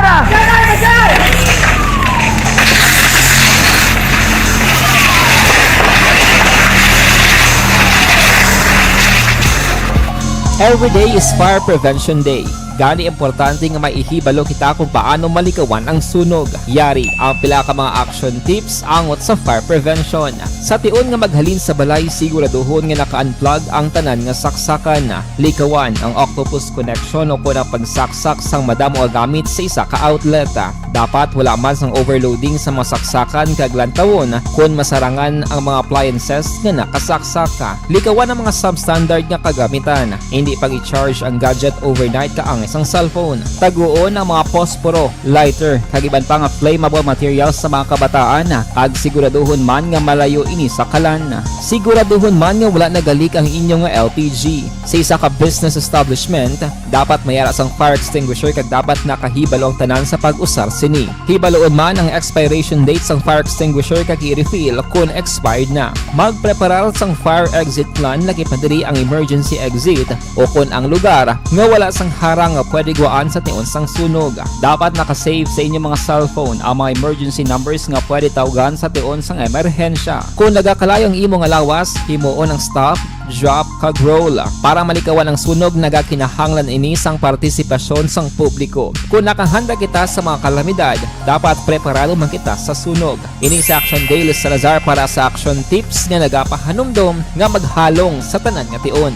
Every day is Fire Prevention Day. Gani, importante nga maihibalo kita kung paano malikawan ang sunog. Yari ang pila ka mga action tips angot sa fire prevention. Sa tion nga maghalin sa balay, siguraduhon nga naka-unplug ang tanan nga saksakan. Likawan ang octopus connection o kon ang pagsaksak sang madamo nga gamit sa isa ka outlet. Dapat wala man sang overloading sa mga saksakan kag lantawon kon masarangan ang mga appliances nga nakasaksak. Likawan ang mga substandard nga kagamitan. Hindi pag-i-charge ang gadget overnight kaangay sang cellphone. Taguon ang mga posporo, lighter, kag iban pa nga flammable materials sa mga kabataan, kag siguraduhon man nga malayo ini sa kalan. Siguraduhon man nga wala nagalik ang inyo nga L P G. Sa isa ka business establishment, dapat may ara sang fire extinguisher kag dapat nakahibalo ang tanan sa pag-usar sini. Hibaloon man ang expiration date sang fire extinguisher kag i-refill kon expired na. Magpreparar sang fire exit plan, lakip na diri ang emergency exit o kon ang lugar nga wala sang harang nga pwede guwaan sa tion sang sunog. Dapat naka-save sa inyo mga cellphone ang mga emergency numbers nga pwede tawgan sa tion sang emerhensya. Kon nagakalayo ang imo nga lawas, himuon ang stop, drop, kag roll. Para malikawan ang sunog, nagakinahanglan ini sang partisipasyon sang publiko. Kon nakahanda kita sa mga kalamidad, dapat preparado man kita sa sunog. Ini si Action Dale Salazar para sa Action Tips nga nagapahanumdom nga maghalong sa tanan nga tion.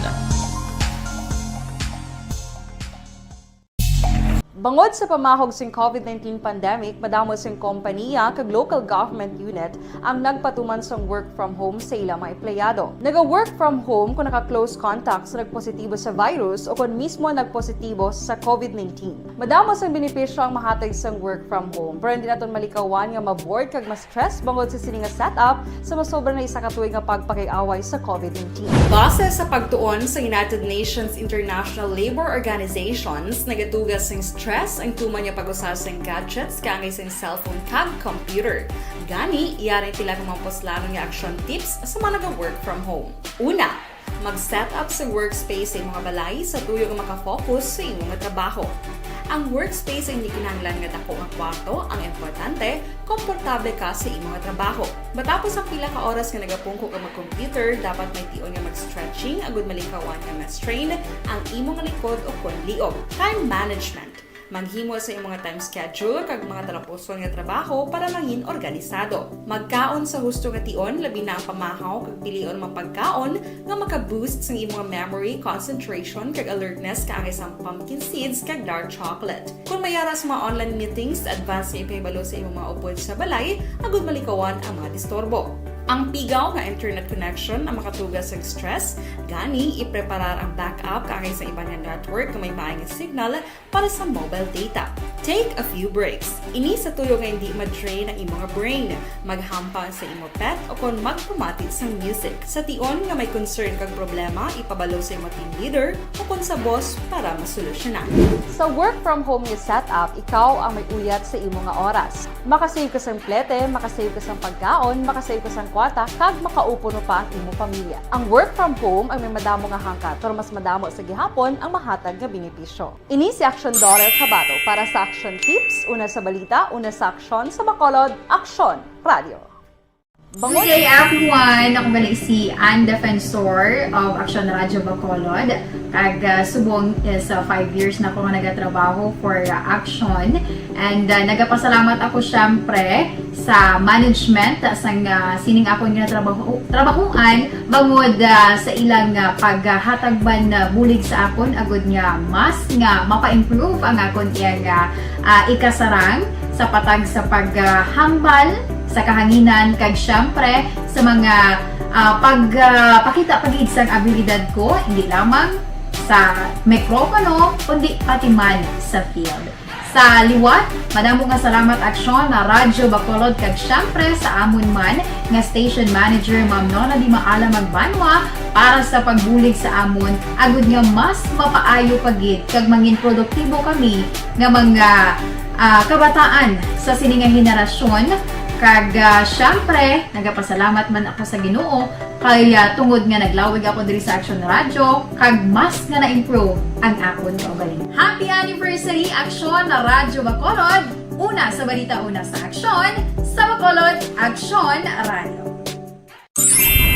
Bangod sa pamahog sing COVID nineteen pandemic, madamo sing kompaniya kag local government unit ang nagpatuman sang work from home sa ilang mga empleyado. Naga-work from home kung naka-close contact sa nagpositibo sa virus o kon mismo nagpositibo sa COVID nineteen. Madamo sang benepisyo ang mahatag sang work from home, pero hindi naton malikawan nga ma-bored kag ma-stress bangod sa sini nga setup sa masobra na isa ka tuig nga pagpakig-away sa COVID nineteen. Base sa pagtuon sa United Nations International Labour Organizations, nagatuga sing stress ang tuman nga pag-usa sing gadgets kaangay sing cellphone kag computer. Gani, yari ang pila ka mga puslanon nga action tips sa mga naga-work from home. Una, mag-set up sa workspace sa imong balay sa tuyo nga makafocus sa imong trabaho. Ang workspace ay hindi kinahanglan nga dako nga kwarto, ang importante, komportable ka sa imong trabaho. Matapos ang pila ka oras nga nagapungko ka mag-computer, dapat may tion nga mag-stretching agud malikawan nga ma-strain ang imong likod o kon liog. Time management. Maghimo sa imong mga time schedule kag mga talapuson nga trabaho para mangin organisado. Magkaon sa husto nga tion, labi na ang pamahaw kag pilion mga pagkaon nga maka-boost sang imong memory, concentration, kag alertness kaangay sang pumpkin seeds kag dark chocolate. Kon may ara sa mga online meetings, advance nga ipahibalo sa imong mga upod sa balay agud malikawan ang mga disturbo. Ang pigaw nga internet connection ang makatuga sang stress, gani ipreparar ang backup kaangay sa iban nga network nga may maay nga signal para sa mobile data. Take a few breaks. Ini sa tuyo nga hindi ma-drain ang imo nga brain. Maghampang sa imo pet o kon magpamati sang music. Sa tion nga may concern kag problema, ipabalo sa imo team leader o kon sa boss para masolusyonan. Sa work from home nga setup, ikaw ang may uyat sa imo nga oras. Makasave ka sang plete, makasave ka sang pagkaon, makasave ka sang kwarta, kag makaupod pa ang imo pamilya. Ang work from home ang may madamo nga hangkat, pero mas madamo sa gihapon ang mahatag nga benepisyo. Ini si Action Daughter Tabato para sa Action Tips, una sa balita, una sa aksyon, sa Bacolod, Aksyon Radio. Good day, everyone! Ako gali si Ann Defensor of Action Radio Bacolod. Kag, ah, subong is, ah, five years na ako nga nagatrabaho for, ah, Action. And, ah, nagapasalamat ako, syempre, sa management, ah, sang, ah, sining akon nga trabaho, trabahuan, bangod, ah, sa ilang, ah, paghatag man, ah, bulig sa akon, agud nga mas nga mapa-improve ang akon iyang, ah, ah, ikasarang sa patag sa paghambal sa kahanginan, kag siyempre sa mga, ah, pag, ah, pakita pa gid sang abilidad ko, hindi lamang sa mikropono, kundi pati man sa field. Sa liwat, madamo nga salamat, Aksyon, na Radyo Bacolod, kag siyempre sa amon man nga station manager, Ma'am Nona Di Maala Magbanwa, para sa pagbulig sa amon, agud nga mas mapaayo pa gid kag mangin produktibo kami nga mga, ah, kabataan sa sini nga henerasyon. Kag, ah, siyempre, nagapasalamat man ako sa Ginoo kay, ah, tungod nga naglawig ako diri sa Aksyon Radyo, kag mas nga na-improve ang akon kaugalingon. Happy anniversary, Aksyon na Radyo Bacolod! Una sa balita, una sa aksyon, sa Bacolod, Aksyon Radyo.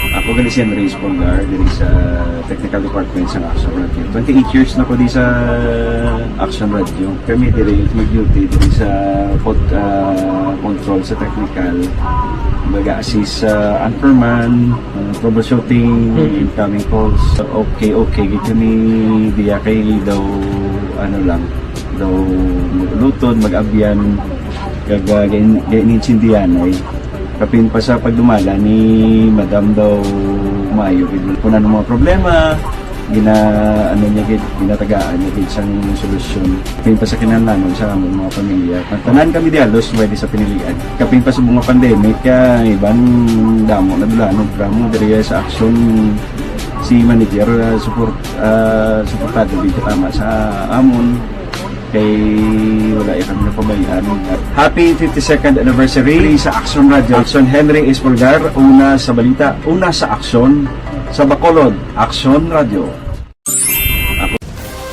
Ako gali si Henry Espolgar, diri sa Technical Department sa Action Radio. Twenty-eight years na ko di sa Action Radio. Kami diri mag-duty diri sa pod-, ah, control sa technical. Mag-assist sa anchorman, ah, troubleshooting, incoming calls. Okay, okay, gid kami diya kay daw, ano lang, daw mag-ulutod, mag-abyan, kag, ah, gain-, gain-, intindihan ay. Kapin pa sa pagdumala ni Madam daw maayo gid. Kung ano mga problema, gina-, ano niya gid, ginatagaan niya gid sang solusyon. Kapin pa sa kinahanglanon sa among mga pamilya. Tanan kami di halos pwede sa pinilian. Kapin pa sa mga pandemic, kaya iban damo na dula, ano, drama diri sa action si manager, ah, support, ah, suportado gid tama sa amon. Kay wala ya kami napabayaan. Happy fifty-second anniversary sa Action Radio. Action Henry Espolgar, una sa balita, una sa aksyon, sa Bacolod, Action Radio.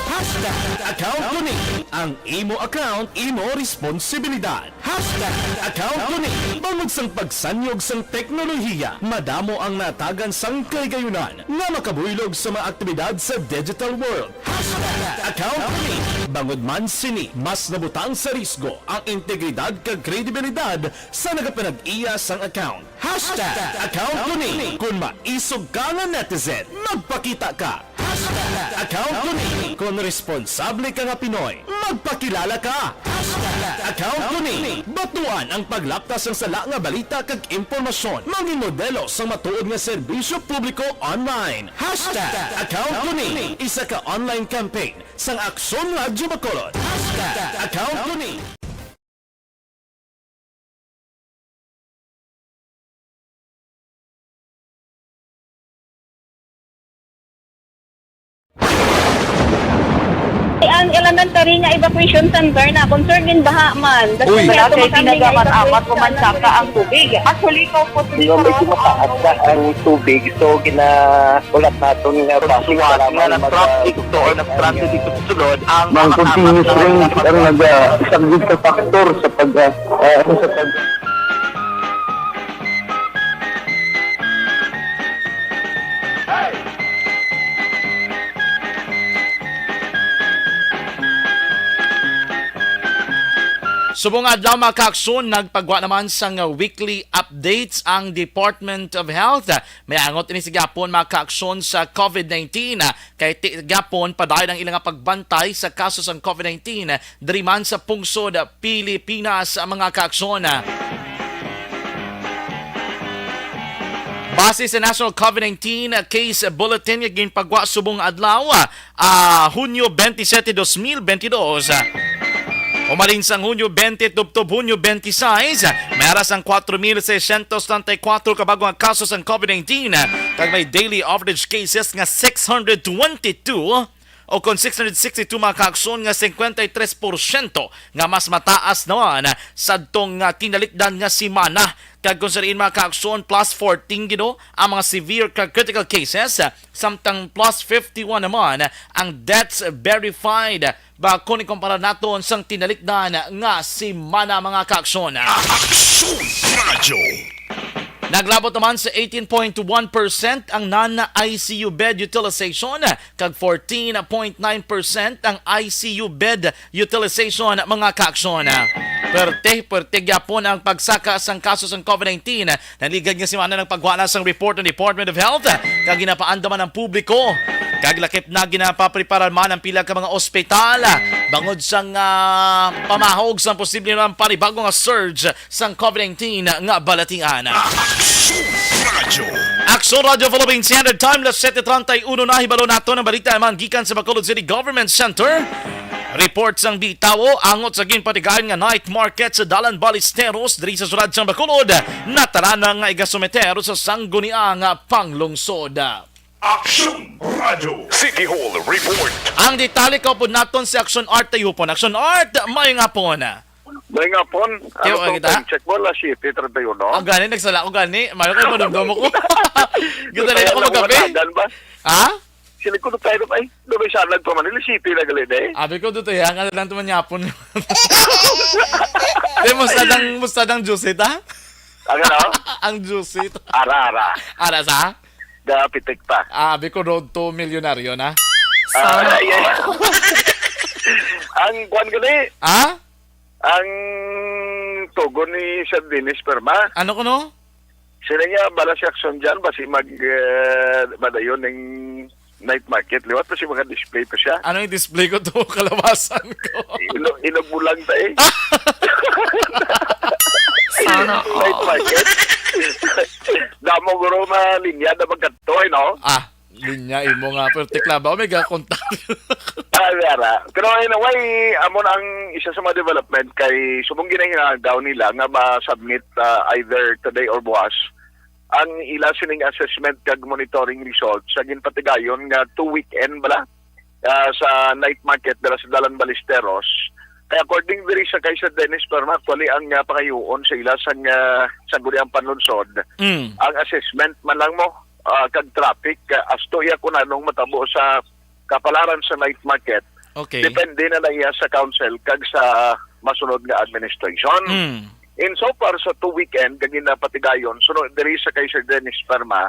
Hashtag account ko ni. Ang imo account, imo responsibilidad. Hashtag account ko ni. Bangod sang pagsanyog sang teknolohiya, madamo ang natagan sang kahigayonan nga makabuylog sa mga aktibidad sa digital world. Hashtag account ko ni. Bangod man sini, mas nabutang sa risgo ang integridad kag kredibilidad sa nagapanag-iya sang account. Hashtag account ko ni. Kung maisog ka nga netizen, magpakita ka. Account ko ni. Kon responsable ka nga Pinoy, magpakilala ka. Account ko ni. Batuan ang paglapta sang sala nga balita kag impormasyon. Mangin modelo sang matuod nga serbisyo publiko online. Hashtag Account ko ni. Isa ka online campaign sang Aksyon Radyo Bacolod. Hashtag Account ko ni. Ang elementary nga evacuation center na concern gin baha man. Uy. Wala kay tinaga man amat ko man saka ang tubig. Actually, ko po. Di ba may kumataas na ang tubig, so gina-, ulat naton nga basi nga na-traffic to or na-stranded dito sa sulod ang mga continuous rain ang naga-, isa gid ka factor sa pag, ah, ah, ano, sa pag- Subong adlaw, mga kaaksyon, nagpagwa naman sang weekly updates ang Department of Health. May angot ini sa gihapon, mga kaaksyon, sa COVID nineteen. Kay ti-, gihapon, padayon ang ilang pagbantay sa kaso sang COVID nineteen diri man sa pungsod Pilipinas, mga kaaksyon. Base sa National COVID nineteen Case Bulletin nga ginpagwa subong adlaw, ah, Hunyo twenty-seven, dos mil bentidós, umalin sang Hunyo twenty tubtob Hunyo twenty-six, may ara sang kwatro mil seiscientos treinta y cuatro ka bag-o nga kaso sang COVID nineteen, kag may daily average cases nga six hundred twenty-two o kon six hundred sixty-two, mga kaaksyon, nga cincuenta y tres por ciento nga mas mataas naman sadtong, ah, tinalikdan nga semana. Kag kon sa diin, mga kaaksyon, plus fourteen gid ang mga severe kag critical cases, samtang plus fifty-one naman ang deaths verified ba kon ikumpara naton sang tinalikdan nga semana, mga kaaksyon. Aksyon Radyo. Naglabot naman sa eighteen point one percent ang non-I C U bed utilization, kag fourteen point nine percent ang I C U bed utilization, mga kaaksyon. Perte, perte gyapon ang pagsaka sang kaso sang COVID nineteen. Naligad nga semana nagpagwa na sang report ang Department of Health, kag ginapaandam man ang publiko. Kag lakip na ginapapreparar man ang pila ka mga ospital bangod sang, ah, pamahog sang posible nga panibago nga surge sang COVID nineteen nga balatian. Aksyon Radyo. Aksyon Radyo Philippine Standard Time, las siete treinta y uno na. Hibalo naton ang balita man gikan sa Bacolod City Government Center. Report sang bitawo, angot sa ginpatigayon nga night market sa Dalan Ballesteros diri sa syudad sang Bacolod, natara na nga igasumiter sa sangguniang panglungsod. Aksyon Radyo. City Hall Report. Ang detalye kaupod naton si Aksyon Art Tayupon. Aksyon Art, maayong hapon. Maayong hapon. Ano Tiyo, tong kita? Time check mo? Alas siyete treinta y uno. Ang gani, nagsala ko gani. Mayo kayo, madumdum ko. Ganda na ako magkape. Ha? Sila ko tayo ay, do may salag pa Manila City na gali na eh. Abi ko, duto yan, ano lang tuman yapon. Di, musta dang, musta dang juice ita? Ang ano? Ang juice ita. Ara, ara. Ara sa? Da pitik pa. Ah, abi ko, road to milyonaryo na. Ah, ay, ay. Ang kwan gali. Ah? Ang tugon ni Sir Dennis Perma. Ano ko no? Sila niya, bala si Aksyon dyan, basi mag, eh, madayon ng night market. Liwat pa si mga display pa siya. Ano yung display ko to? Kalabasan ko. Inog, inog mo lang ta eh. Sana all. Night market. Damo guro malinya na magkadto eh, no? Ah. Linya imo nga, pero tikla ba? O may gakontak. Ah, Vera. Pero anyway, amo na ang isa sa mga development kay subong ginahinang daw nila nga ma-submit, ah, either today or buwas ang ila sining assessment kag monitoring results sa ginpatigayon nga two weekend bala, ah, sa night market dala sa Dalan Ballesteros. Kay according diri sa kay Sir Dennis Perma, actually ang, ah, pangayoon sa ila sang, ah, Sangguniang Panlunsod, Mm. ang assessment man lang mo, ah, kag traffic, ah, asto iya kung anong matabo sa kapalaran sa night market. Okay. Depende na lang iya sa council kag sa masunod nga administration. Mm. In so far sa two weekend kag ginapatigayon, suno diri sa kay Sir Dennis Perma,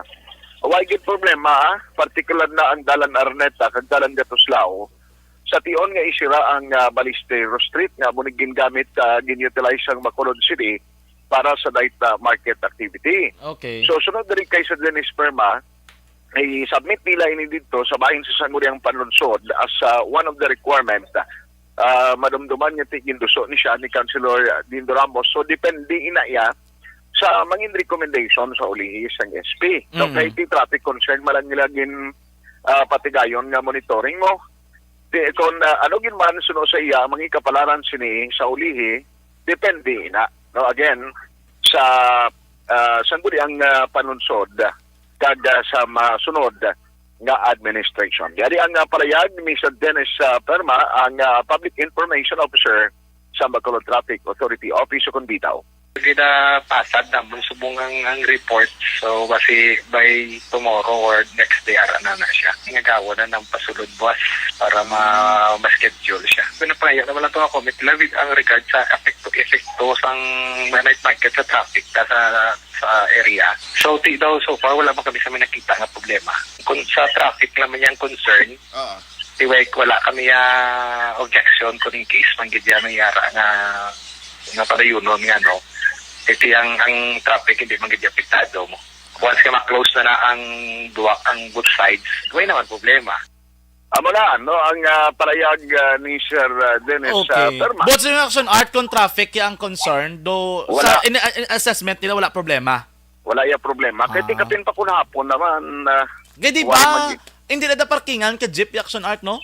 way gid problema, ah, partikular na ang Dalan Araneta kag Dalan Gatuslao. Sa tion nga isira ang, ah, Balistero Street nga amo ni gingamit, ah, gin-utilize ang Bacolod City para sa night, ah, market activity. Okay. So, sunod diri kay Sir Dennis Perma, i-submit nila ini didto sa bahin sa Sangguniang Panlungsod as, ah, one of the requirements, ah, madumduman nga ti-, ginduso ni siya ni Councilor Dindo Ramos. So, depende ina iya sa mangin recommendation sa ulihi sang S P. No, Mhm. kay ti traffic concern man lang nila gin, ah, patigayon nga monitoring mo. Di, kung, ah, ano gid man suno sa iya, mangikapalaran sini sa ulihi, depende ina. No, again, sa, ah, Sangguniang, ah, Panlungsod, kag, ah, sa masunod nga administration. Yari ang, ah, palayag ni Mister Dennis, ah, Perma, ang, ah, Public Information Officer sa Bacolod Traffic Authority Office o kon BITAO. Ginapasad namon subong ang, ang report. So, basi by tomorrow or next day, ara na na siya. Nagawon na ng pasulod buwas para ma-, ma-schedule siya. Pinapangayo naman lang ito ako, may tilawid ang regard sa epekto, epekto sang night market sa traffic ta sa, sa area. So, ti daw, so far, wala man kami sa may nakita nga problema. Kung sa traffic naman yung concern, Oo. Tiwek, wala kami, ah, objection kung in case man gid yan may ara nga, nga padayunon nga, no? Iti ang, ang traffic hindi man gid apektado mo. Once nga ma-close na na ang duwa, ang both sides, way naman problema. Amo na, no, ang, ah, palayag, ah, ni Sir, ah, Dennis, ah, Okay. Perma. But sa Action Art, kung traffic ya ang concern, do, Wala. sa in, in assessment nila, wala problema? Wala ya problema. Kay Ah. tikapin pa kun hapon naman, ah, Kay di wala ba, man di- hindi na da parkingan ka jeep, Action Art, no?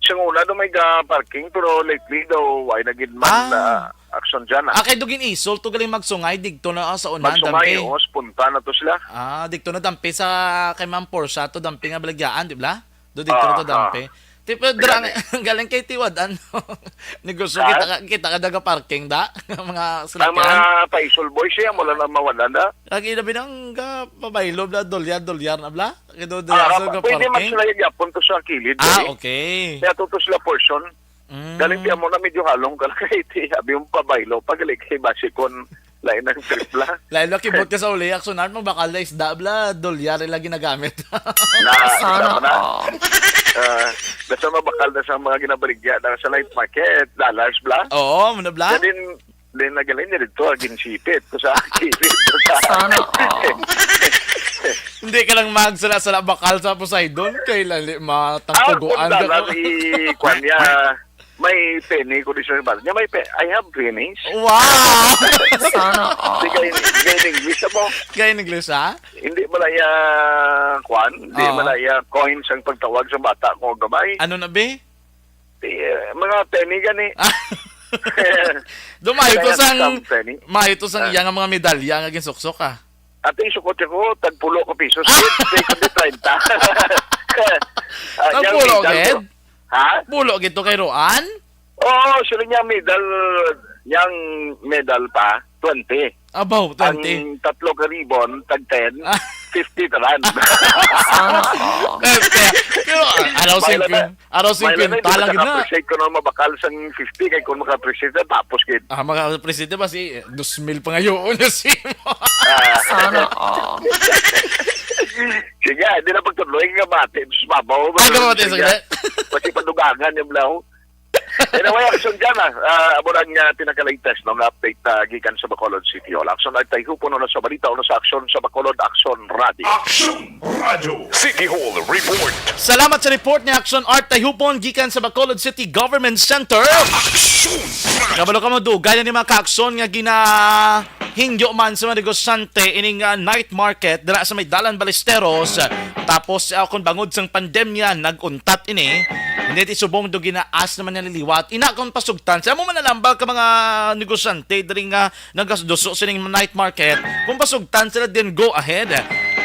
Sa una, do may ga parking, pero lately daw, why na gid man, Ah. ah, action dyan, ah. Ah, kay do gin-isol to galing magsungay, digto na, ah, sa unahan, Magsungay, dampi. oo, punta na to sila. Ah, digto na dampi sa kay Ma'am Portia to, dampi nga balagyaan, di ba? Do digto na Ah, to, ah. dampi. Tipo, Kaya drang, ni- galing kay Tiwad, ano? Negosyo, Ha? kita ka, kita ka daga parking, da? Mga Ang salakyan. mga paisol boys, siya, wala na mawalan, da? Lagi na binang, ah, pabaylo, bla, dolyar, dolyar na, bla? Kay do, Ah, dolyar, so, pa-, ga pwede man parking? sila yung yapon to sa kilid, Ah, eh. okay. Kaya to, to sila portion. Mm. Galing tiyan mo na medyo halong ka lang kay ti, abi mo pabaylo, pag galing kay base kon lain ang trip la. Lain lang kibot ka sa uli, Action Art, mabakal na isda, bla, dolyar ila ginagamit. Na, Sana isda mo na. all. Ah, basta mabakal na sa mga ginabaligya na sa night market, dollars, bla. Oo, muna, bla. Then, then nagaling niya dito, agin sipit. Ko sa kilid, ko sa Sana all. Hindi ka lang magsala-sala bakal sa Poseidon, kay lali Ah, matangkuguan kung ka. dollars, i-, kwan niya, may penny ko di sa bal. Niya may pe-, I have pennies. Wow! Sana all. Di kay, kay in English mo. Kay in English, ha? Hindi malaya, kwan? Hindi Oo. malaya coins ang pagtawag sa bata ko gamay. Ano na, be? Di, eh, mga penny gani. Ah. Do, mayo to Kaya sang, some penny. mayo to sang Ah. iya nga mga medalya nga ginsuksok, ah. Ate, isukot ko, tagpulo ka pisos. Ah. Di, di, kundi treinta. Ah, Ang yang pulo, medal gid? ko. Ha? Pulo gid to kay Roan? Oo, sila niya medal, yang medal pa, twenty. Abaw, twenty. Ang tatlo ka ribbon, tag ten, Ah. fifty tanan. Sana all. Pero, ah, araw May singkwenta, lang na, araw may lang na, singkwenta hindi lang gid na. maka-appreciate ko na mabakal sang fifty, kay kung maka-appreciate na, tapos gid. Ah, maka-appreciate ba si, eh, dos mil pa ngayon na si Ah. Sana all. Sige, di na pagtudloy nga bati, dos babaw. Ah, kamabati sa Sige. gina. Pati padugangan yung blaw. Anyway, action dyan, ah. Ah, amo lang nga pinaka-latest, no, nga update, ah, gikan sa Bacolod City Hall. Action Art Tayhupon, una sa balita, una sa aksyon sa Bacolod, Action Radio. Action Radio City Hall Report. Salamat sa report ni Action Art Tayhupon gikan sa Bacolod City Government Center. Action Radio. Kabalo ka mo, dugay na ni mga kaaksyon nga ginahingyo man sa mga negosyante ining, ah, night market dira sa may Dalan Ballesteros. Tapos, ah, kung bangod sang pandemya, nag-untat ini. Hindi ti subong do ginaas naman niya liliwat. Ina kung pasugtan, sa amo man nalambal ka mga negosyante diri nga nagasduso sining night market, kung pasugtan sila, then go ahead.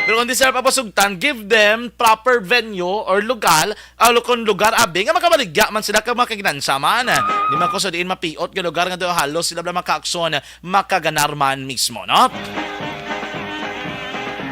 Pero kung di sila papasugtan, give them proper venue or lugar, ah, kon lugar, abi, nga makabaligya man sila kag makaginansa man. Di man ko sa diin mapiot nga lugar nga doon halos sila bala makaaksyon, makaganar man mismo, no?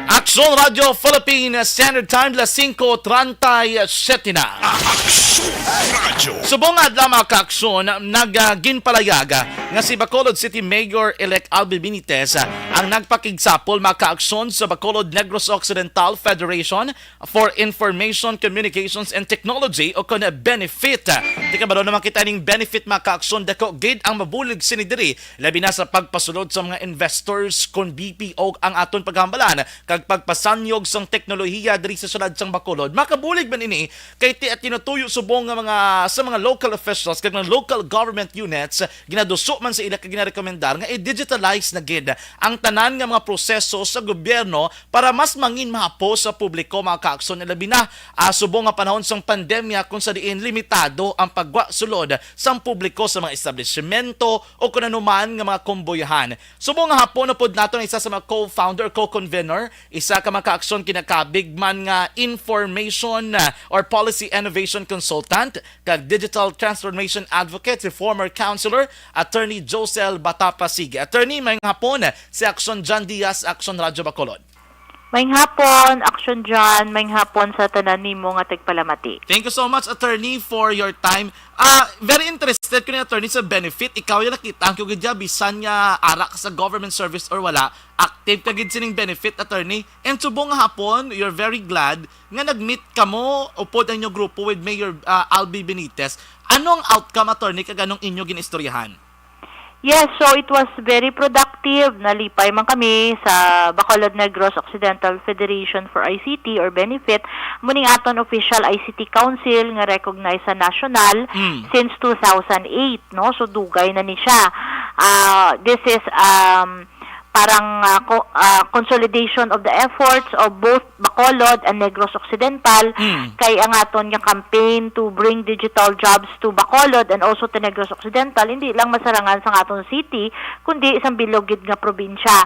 Aksyon Radio Philippines Standard Time, las singko treinta y siete na. Aksyon Radio. Subong nga adlaw, mga kaaksyon, nag, ah, ginpalayag, ah, nga si Bacolod City Mayor-elect Albi Benitez, ah, ang nagpakigsapol, mga kaaksyon, sa Bacolod Negros Occidental Federation for Information, Communications, and Technology, o kon BENEFIT. Di kabalo naman kita ning BENEFIT, mga kaaksyon, dako gid ang mabulig sini diri, labi na sa pagpasulod sa mga investors kon B P O ang aton paghambalan kag pag pasanyog sang teknolohiya diri sa siyudad sang Bacolod. Makabulig man ini kay ti-, tinutuyo subong nga mga, sa mga local officials kag mga local government units, ginaduso man sa ila kag ginarekomendar nga i-digitalize na gid ang tanan nga mga proseso sa gobyerno para mas mangin mahapo sa publiko, mga kaaksyon, labi na, ah, subong nga panahon sang pandemya, kung sa diin limitado ang paggwa sulod sang publiko sa mga establisimento o kun ano man nga mga kumbuyahan. Subong nga hapon na pod naton isa sa mga co-founder, co-convener, isa ka mga kaaksyon kinakabig man nga information, ah, or policy innovation consultant, kag digital transformation advocate, si former councilor Attorney Josel Batapa. Sige, Attorney, may hapon, si Aksyon John Diaz, Aksyon Radyo Bacolod. May hapon, Aksyon John, may hapon sa tanan nimo nga tagpalamati. Thank you so much, Attorney, for your time. Ah, very interested ko ni, Attorney, sa benefit. Ikaw yung nakita ang kugidya, bisan nga ara ka sa government service or wala, active ka gid sining benefit, Attorney. And subong nga hapon, you're very glad nga nag-meet kamo upod ang inyong grupo with Mayor, ah, Albi Benitez. Ano ang outcome, Attorney, kag anong inyo ginistoryahan? Yes, so it was very productive. Nalipay man kami sa Bacolod Negros Occidental Federation for I C T or Benefit. Muning aton official I C T Council nga recognized sa national Mm. since two thousand eight, no? So dugay na ni siya. Ah, this is, um, parang, ah, co-, ah, consolidation of the efforts of both Bacolod and Negros Occidental. Mm. Kay ang aton nga campaign to bring digital jobs to Bacolod and also to Negros Occidental, hindi lang masarangan sa aton city, kundi sa bilog gid nga probinsya.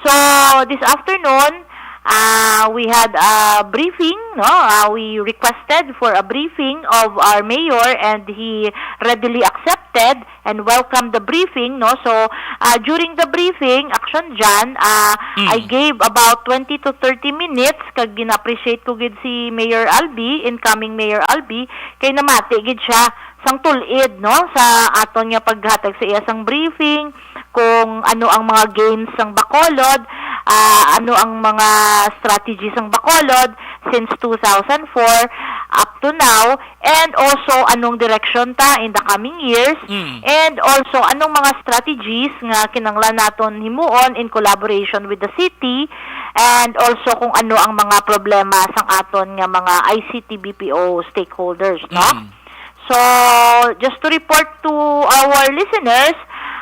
So, this afternoon, ah, we had a briefing, no? Ah, we requested for a briefing of our mayor and he readily accepted and welcome the briefing, no? So, ah, during the briefing, Action Jan, ah, Mm. I gave about twenty to thirty minutes, kag gina-appreciate ko gid si Mayor Albi, incoming Mayor Albi, kay namati gid siya sang tulid, no, sa aton nga paghatag sa iya sang briefing, kung ano ang mga gains sang Bacolod, ah, ano ang mga strategies sang Bacolod since two thousand four up to now, and also anong direksyon ta in the coming years, Mm. and also anong mga strategies nga kinahanglan naton himuon in collaboration with the city, and also kung ano ang mga problema sang aton nga mga I C T B P O stakeholders, no? Mm. So, just to report to our listeners,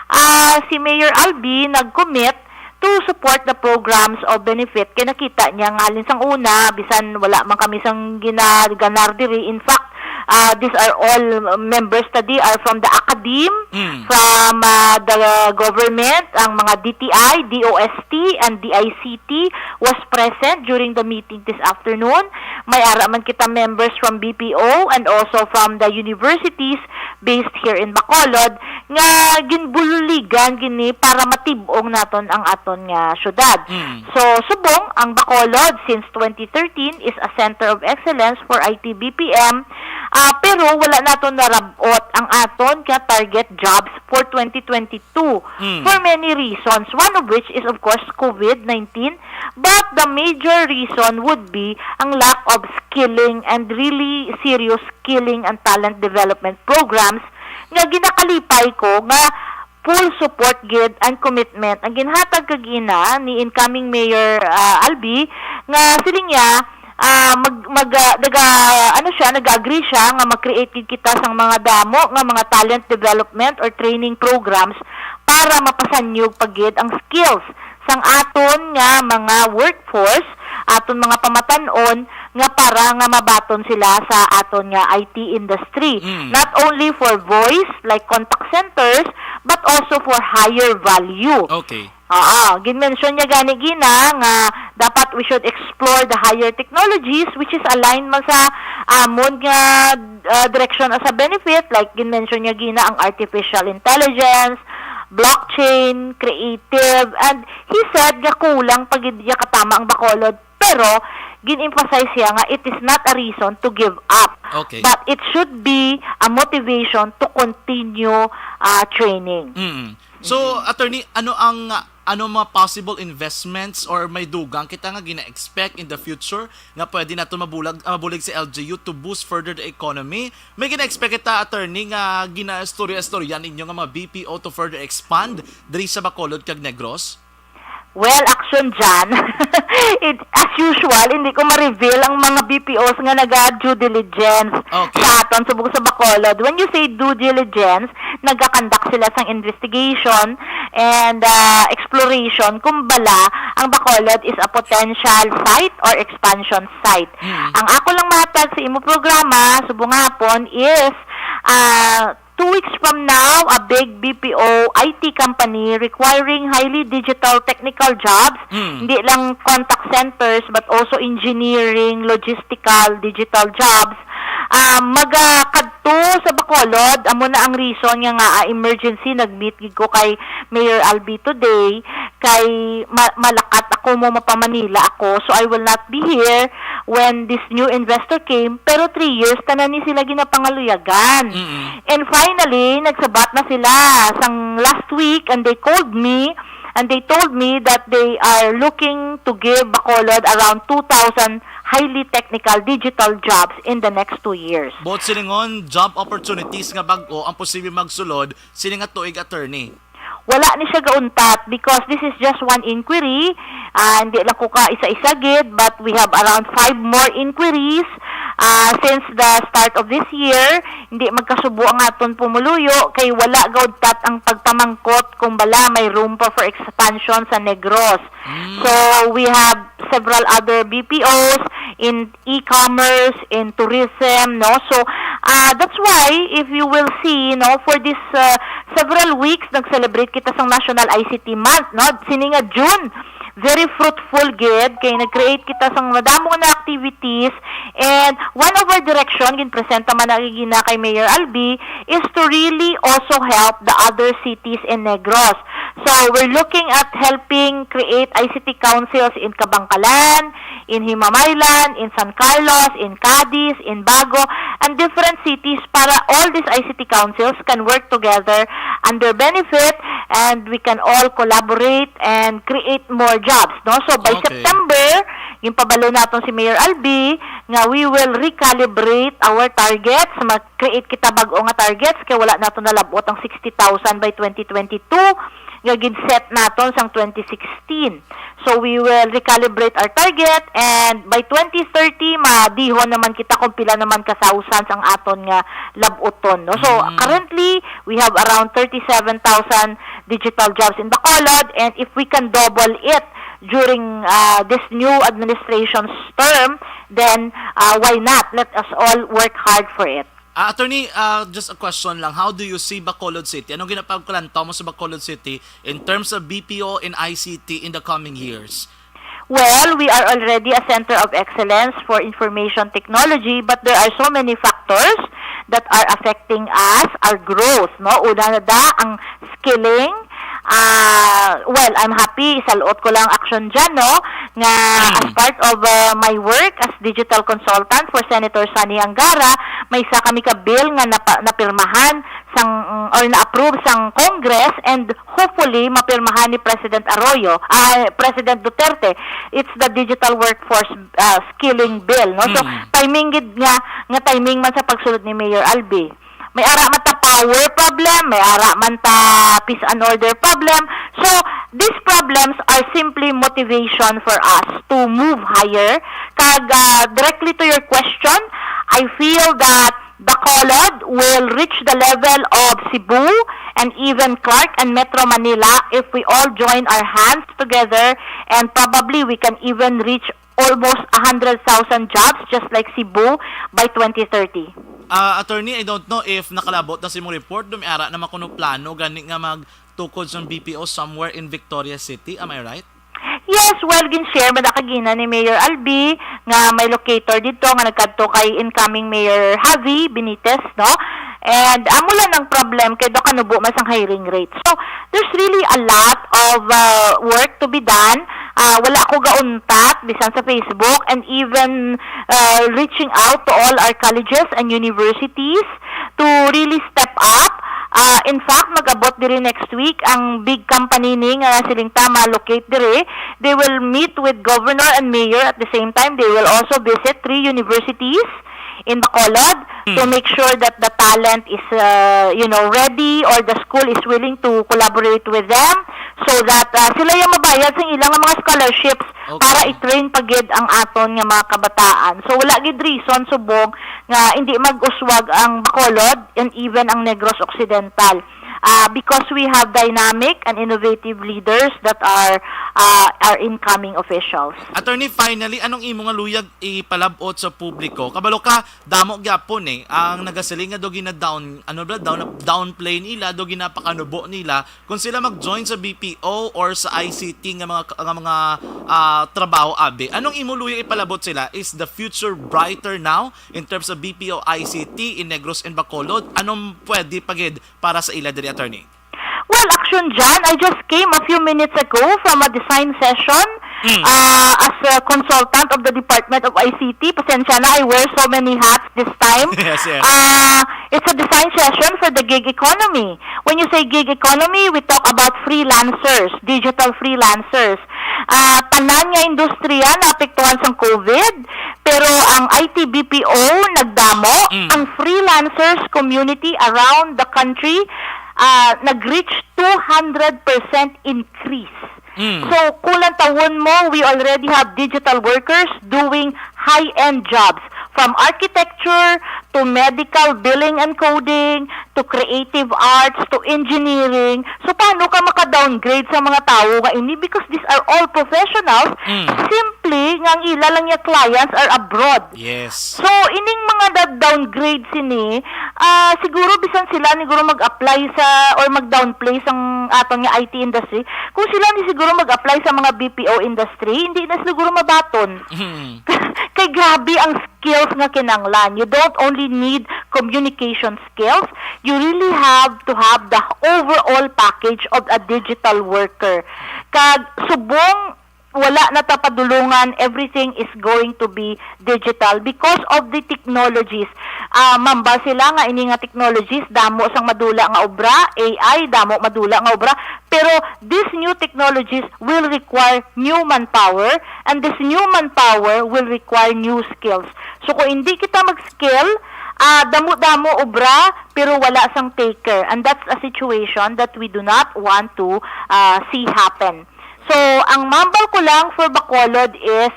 ah, si Mayor Albi nag-commit to support the programs of benefit. Kay nakita niya nga halin sang una, bisan wala man kami sang ginaganar diri. In fact, ah, these are all members study are from the academe, Mm. from, ah, the government, ang mga D T I, D O S T, and D I C T was present during the meeting this afternoon. May ara man kita members from B P O and also from the universities based here in Bacolod nga ginbululigan gini para matib-ong naton ang aton nga syudad. Mm. So, subong ang Bacolod since twenty thirteen is a center of excellence for I T B P M, ah, pero wala naton narab-ot ang aton nga target jobs for twenty twenty-two Mm. for many reasons, one of which is, of course, COVID nineteen, but the major reason would be ang lack of skilling and really serious skilling and talent development programs nga ginakalipay ko nga full support gid and commitment ang ginhatag kagina ni incoming Mayor, ah, Albi, nga siling niya, ah, mag, mag, ah, naga-, ano siya, nag-agree siya nga mag-create gid kita sang mga damo nga mga talent development or training programs para mapasanyog pa gid ang skills sang aton nga mga workforce, aton mga pamatan-on, nga para nga mabaton sila sa aton nga I T industry. Mm. Not only for voice, like contact centers, but also for higher value. Okay. Oo, ginmention niya gani gina nga dapat we should explore the higher technologies which is aligned man sa amon nga, uh, direction as a benefit, like ginmention niya gina ang artificial intelligence, blockchain, creative, and he said nga kulang pa gid niya katama ang Bacolod, pero gin-emphasize siya nga it is not a reason to give up, Okay. but it should be a motivation to continue, uh, training. Mm. So, attorney, ano ang, ano mga possible investments or may dugang kita nga gina-expect in the future nga pwede nato mabulag, ah, mabulig sa L G U to boost further the economy? May gina-expect kita, attorney, nga ginaistorya-istorya ninyo nga mga B P O to further expand diri sa Bacolod kag Negros? Well, action dyan. It, as usual, hindi ko ma-reveal ang mga B P Os nga naga-due diligence Okay. sa aton subong sa Bacolod. When you say due diligence, nagakandak sila sang investigation and, ah, exploration kung bala ang Bacolod is a potential site or expansion site. Mm. Ang ako lang mahatag sa imo programa, subong hapon, is, ah, two weeks from now, a big B P O I T company requiring highly digital technical jobs, Mm. hindi lang contact centers, but also engineering, logistical, digital jobs, ah, magakadto sa Bacolod. Amo na ang reason nga, nga, ah, emergency nag-meet gid ko kay Mayor Albi today, kay ma-, malakat ako mo, mapa-Manila ako, so I will not be here when this new investor came. Pero three years tanan ni sila ginapangaluyagan. Mm-mm. And finally, nagsabat na sila sang last week, and they called me, and they told me that they are looking to give Bacolod around two thousand highly technical digital jobs in the next two years. Buot silingon, job opportunities nga bag-o ang posible magsulod sini nga tuig, attorney. Wala ni siya gauntat because this is just one inquiry. Ah, hindi lang ko ka isa-isa gid, but we have around five more inquiries, ah, since the start of this year. Hindi magkasubo ang aton pumuluyo kay wala gauntat ang pagpamangkot kung bala may room pa for expansion sa Negros. Mm. So, we have several other B P Os in e-commerce, in tourism, no? So, ah, that's why, if you will see, no, for this, ah, several weeks, nag-celebrate kita sang National I C T Month, no? Sini nga June, very fruitful gid, kay nag-create kita sang madamo nga activities, and one of our direction, ginpresenta man na gina kay Mayor Albi, is to really also help the other cities in Negros. So, we're looking at helping create I C T councils in Kabankalan, in Himamaylan, in San Carlos, in Cadiz, in Bago, and different cities para all these I C T councils can work together under benefit and we can all collaborate and create more jobs, no? So, by Okay. September, ginpabalo naton si Mayor Albi nga we will recalibrate our targets, mag-create kita bag-o nga targets kay wala nato nalab-ot ang sixty thousand by twenty twenty-two nga gin-set naton sang twenty sixteen. So, we will recalibrate our target, and by twenty thirty, madihon naman kita kung pila naman ka thousands ang aton nga lab-uton, no? So, Mm. currently, we have around thirty-seven thousand digital jobs in Bacolod, and if we can double it during, uh, this new administration's term, then, uh, why not? Let us all work hard for it. Ah, attorney, ah, just a question lang. How do you see Bacolod City? Anong ginapagkalantaw mo sa Bacolod City in terms of B P O and I C T in the coming years? Well, we are already a center of excellence for information technology, but there are so many factors that are affecting us, our growth, no? Una na da, ang skilling. Ah, well, I'm happy, isaluot ko lang action dyan, no? Nga as Mm. part of, uh, my work as digital consultant for Senator Sonny Angara, may isa kami ka bill nga napa-, napirmahan sang, or na-approve sang Congress, and hopefully mapirmahan ni President Arroyo, ah, President Duterte. It's the digital workforce, ah, skilling bill, no? So, Mm. timing gid nga, nga timing man sa pagsulod ni Mayor Albi. May ara man ta power problem, may ara man ta peace and order problem. So, these problems are simply motivation for us to move higher. Kag, ah, directly to your question, I feel that Bacolod will reach the level of Cebu and even Clark and Metro Manila if we all join our hands together, and probably we can even reach almost a hundred thousand jobs just like Cebu by twenty thirty. Ah, attorney, I don't know if nakalabot na sa imong report, do may ara naman kuno plano gani nga magtukod sa B P O somewhere in Victoria City, am I right? Yes, well, gin-share man na kagina ni Mayor Albi nga may locator dito nga nagkadto kay incoming Mayor Javi Benitez, no? And amo lang ang problem kay do kanubo man sang hiring rate. So, there's really a lot of, uh, work to be done. Uh, wala ko gauntat bisan sa Facebook, and even, uh, reaching out to all our colleges and universities to really step up. Uh, in fact, mag-abot diri next week ang big company ni nga siling ta ma-locate diri. They will meet with governor and mayor at the same time. They will also visit three universities in Bacolod to Hmm. make sure that the talent is, uh, you know, ready, or the school is willing to collaborate with them so that, uh, sila yung mabayad sa ilang mga scholarships Okay. para i-train pa gid ang aton nga mga kabataan. So, wala gid reason subong nga hindi mag-uswag ang Bacolod and even ang Negros Occidental, uh, because we have dynamic and innovative leaders that are, uh, are incoming officials. Attorney, finally, anong imo nga luyag ipalabot sa publiko? Kabalo ka, damo gyapon eh ang nagasiling nga do gina-down, ano ba, down, downplay nila, do ginapakanubo nila kung sila mag-join sa B P O or sa I C T nga mga, nga mga, ah, trabaho, abi. Anong imo luya ipalabot sila? Is the future brighter now in terms of B P O, I C T in Negros and Bacolod? Anong pwede pa gid para sa ila diri, attorney? Well, Action John, I just came a few minutes ago from a design session, Mm. uh, as a consultant of the Department of I C T. Pasensya na, I wear so many hats this time. Yes, yes. Uh, it's a design session for the gig economy. When you say gig economy, we talk about freelancers, digital freelancers. Uh, tanan nga industriya naapektuhan sang COVID, pero ang I T B P O nagdamo, Mm. ang freelancers community around the country, uh, nag-reach two hundred percent increase. Mm. So, kung lantawon mo, we already have digital workers doing high-end jobs, from architecture to medical billing and coding to creative arts to engineering. So, paano ka maka-downgrade sa mga tawo nga ini? Because these are all professionals. Mm. Simply, nga ang ila lang nga clients are abroad. Yes. So, ining mga nag-downgrade sini, ah, siguro bisan sila siguro mag-apply sa or mag-downplay sang aton nga I T industry, kung sila ni siguro mag-apply sa mga B P O industry, hindi na siguro mabaton. Hmm. Kay grabe ang skills nga kinahanglan. You don't only need communication skills, you really have to have the overall package of a digital worker. Kag subong wala na ta padulungan, everything is going to be digital because of the technologies. Ah, mambal sila nga ini nga technologies, damo sang madula nga obra, A I, damo madula nga obra. Pero these new technologies will require new manpower, and this new manpower will require new skills. So kung hindi kita mag-skill, ah, damo-damo obra, pero wala sang taker. And that's a situation that we do not want to, ah, see happen. So, ang mambal ko lang for Bacolod is,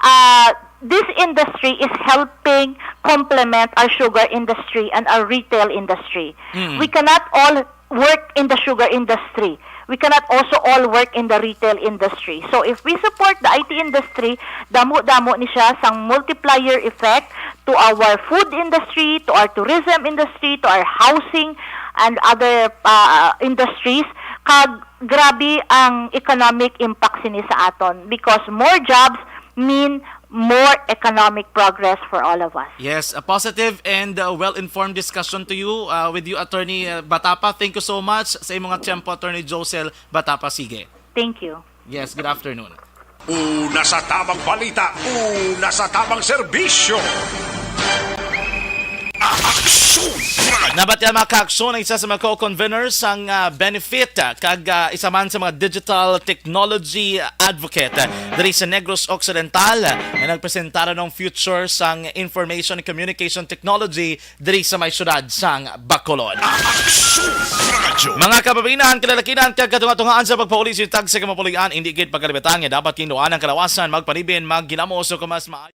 uh, this industry is helping complement our sugar industry and our retail industry. Mm. We cannot all work in the sugar industry. We cannot also all work in the retail industry. So, if we support the I T industry, damo-damo ni siya sang multiplier effect to our food industry, to our tourism industry, to our housing and other, uh, industries. Kag grabe ang economic impact sini sa aton because more jobs mean more economic progress for all of us. Yes, a positive and, uh, well-informed discussion to you, uh, with you, Attorney, uh, Batapa. Thank you so much sa imong tiyempo, Attorney Josel Batapa. Sige. Thank you. Yes, good afternoon. Una sa tamang balita, una sa tamang serbisyo. Aksyon! Nabatian, mga ka-aksyon, ang isa sa mga co-conveners sang, ah, Benefit, ah, kag, ah, isa man sa mga digital technology advocate, ah, diri sa Negros Occidental, ah, nga nagpresentar ng future sang information and communication technology diri sa may syudad sang Bacolod. Aksyon! Radyo. Mga kababain-an, kalalakihan, kag katunga-tungaan sa pagpauli sa tag sa kamapulian, hindi gid pagkalibutan nga dapat kinduan ang kalawasan, magpanibin, maghinamos, o kung mas maayo.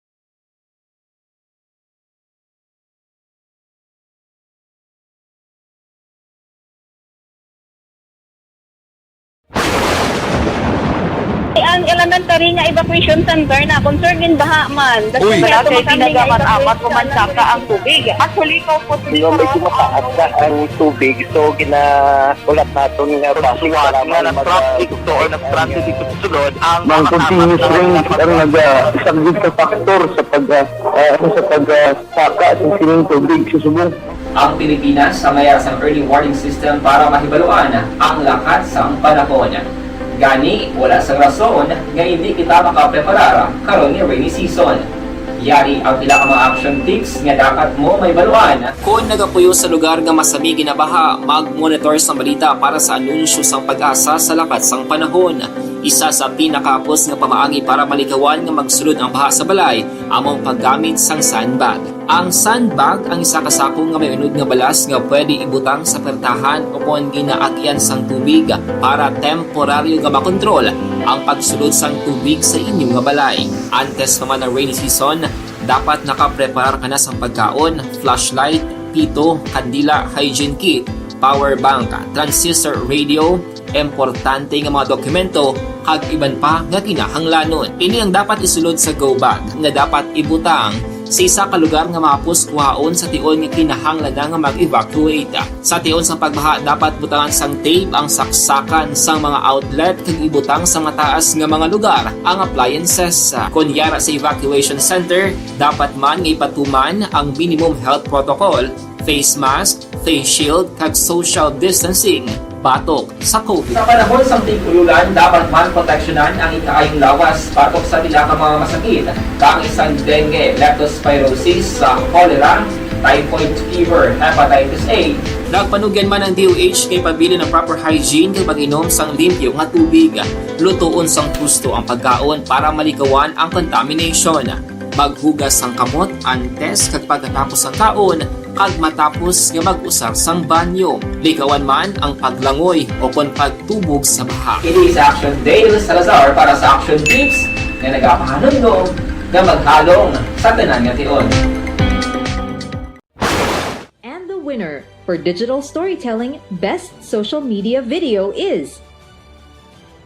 Ang elementary nga evacuation center na concern in baha man. Uy. Wala kay ginagamat-amat o mansaka ang tubig. Actually, ikaw po, Di ba, medyo mataas na ang tubig, so ginaulat naton nga base nga para na mag-, nag-traffic to or nag-traffic dito sa sulod ang Ang mga continuous kasama rain ang naga-, isang big factor sa pag, ah, ah, sa pag, ah, saka sa sining tubig sa subong. Ang Pilipinas ang mayara sang early warning system para mahibaluan ang lakat sang panahon. Gani, wala sang rason nga hindi kita makapreparar karon nga rainy season. Yari ang pila ka mga action tips nga dapat mo mahibaluan. Kon nagapuyo sa lugar nga masami ginabaha, mag-monitor sang balita para sa anunsyo sang PAGASA sa lakat sang panahon. Isa sa pinakahapos nga pamaagi para malikawan nga magsulod ang baha sa balay amo ang paggamit sang sandbag. Ang sandbag ang isa ka sako nga may unod nga balas nga pwede ibutang sa pertahan o kon ginaagyan sang tubig para temporaryo nga makontrol ang pagsulod sang tubig sa inyo nga balay. Antes pa man ang rainy season, dapat nakapreparar ka na sang pagkaon, flashlight, pito, kandila, hygiene kit, power bank, transistor radio, importante nga mga dokumento, kag iban pa nga kinahanglanon. Ini ang dapat isulod sa go bag nga dapat ibutang sa isa ka lugar nga mahapos kuhaon sa tion nga kinahanglan na nga mag-evacuate. Sa tion sang pagbaha, dapat butangan sang tape ang saksakan sang mga outlet kag ibutang sa mataas nga mga lugar ang appliances. Kon yara sa evacuation center, dapat man nga ipatuman ang minimum health protocol, face mask, face shield, kag social distancing batok sa COVID. Sa panahon sang tig-ululan, dapat man proteksyonan ang ikaayong lawas batok sa pila ka mga masakit, kaangay sang dengue, leptospirosis, sa cholera, typhoid fever, hepatitis A. Nagpanugyan man ang D O H kay pabilin ang proper hygiene kag pag-inom sang limpyo nga tubig. Lutoon sang husto ang pagkaon para malikawan ang contamination. Maghugas sang kamot antes kag pagkatapos sang kaon kag matapos nga mag-usar sang banyo. Likawan man ang paglangoy o kon pagtubog sa baha. Ini si Action Dale Salazar para sa Action Tips nga nagapahanumdom nga maghalong sa tanan nga tion. And the winner for Digital Storytelling Best Social Media Video is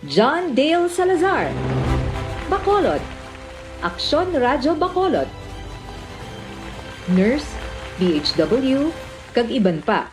John Dale Salazar, Bacolod, Aksyon Radyo Bacolod, Nurse, D H W, kag iban pa.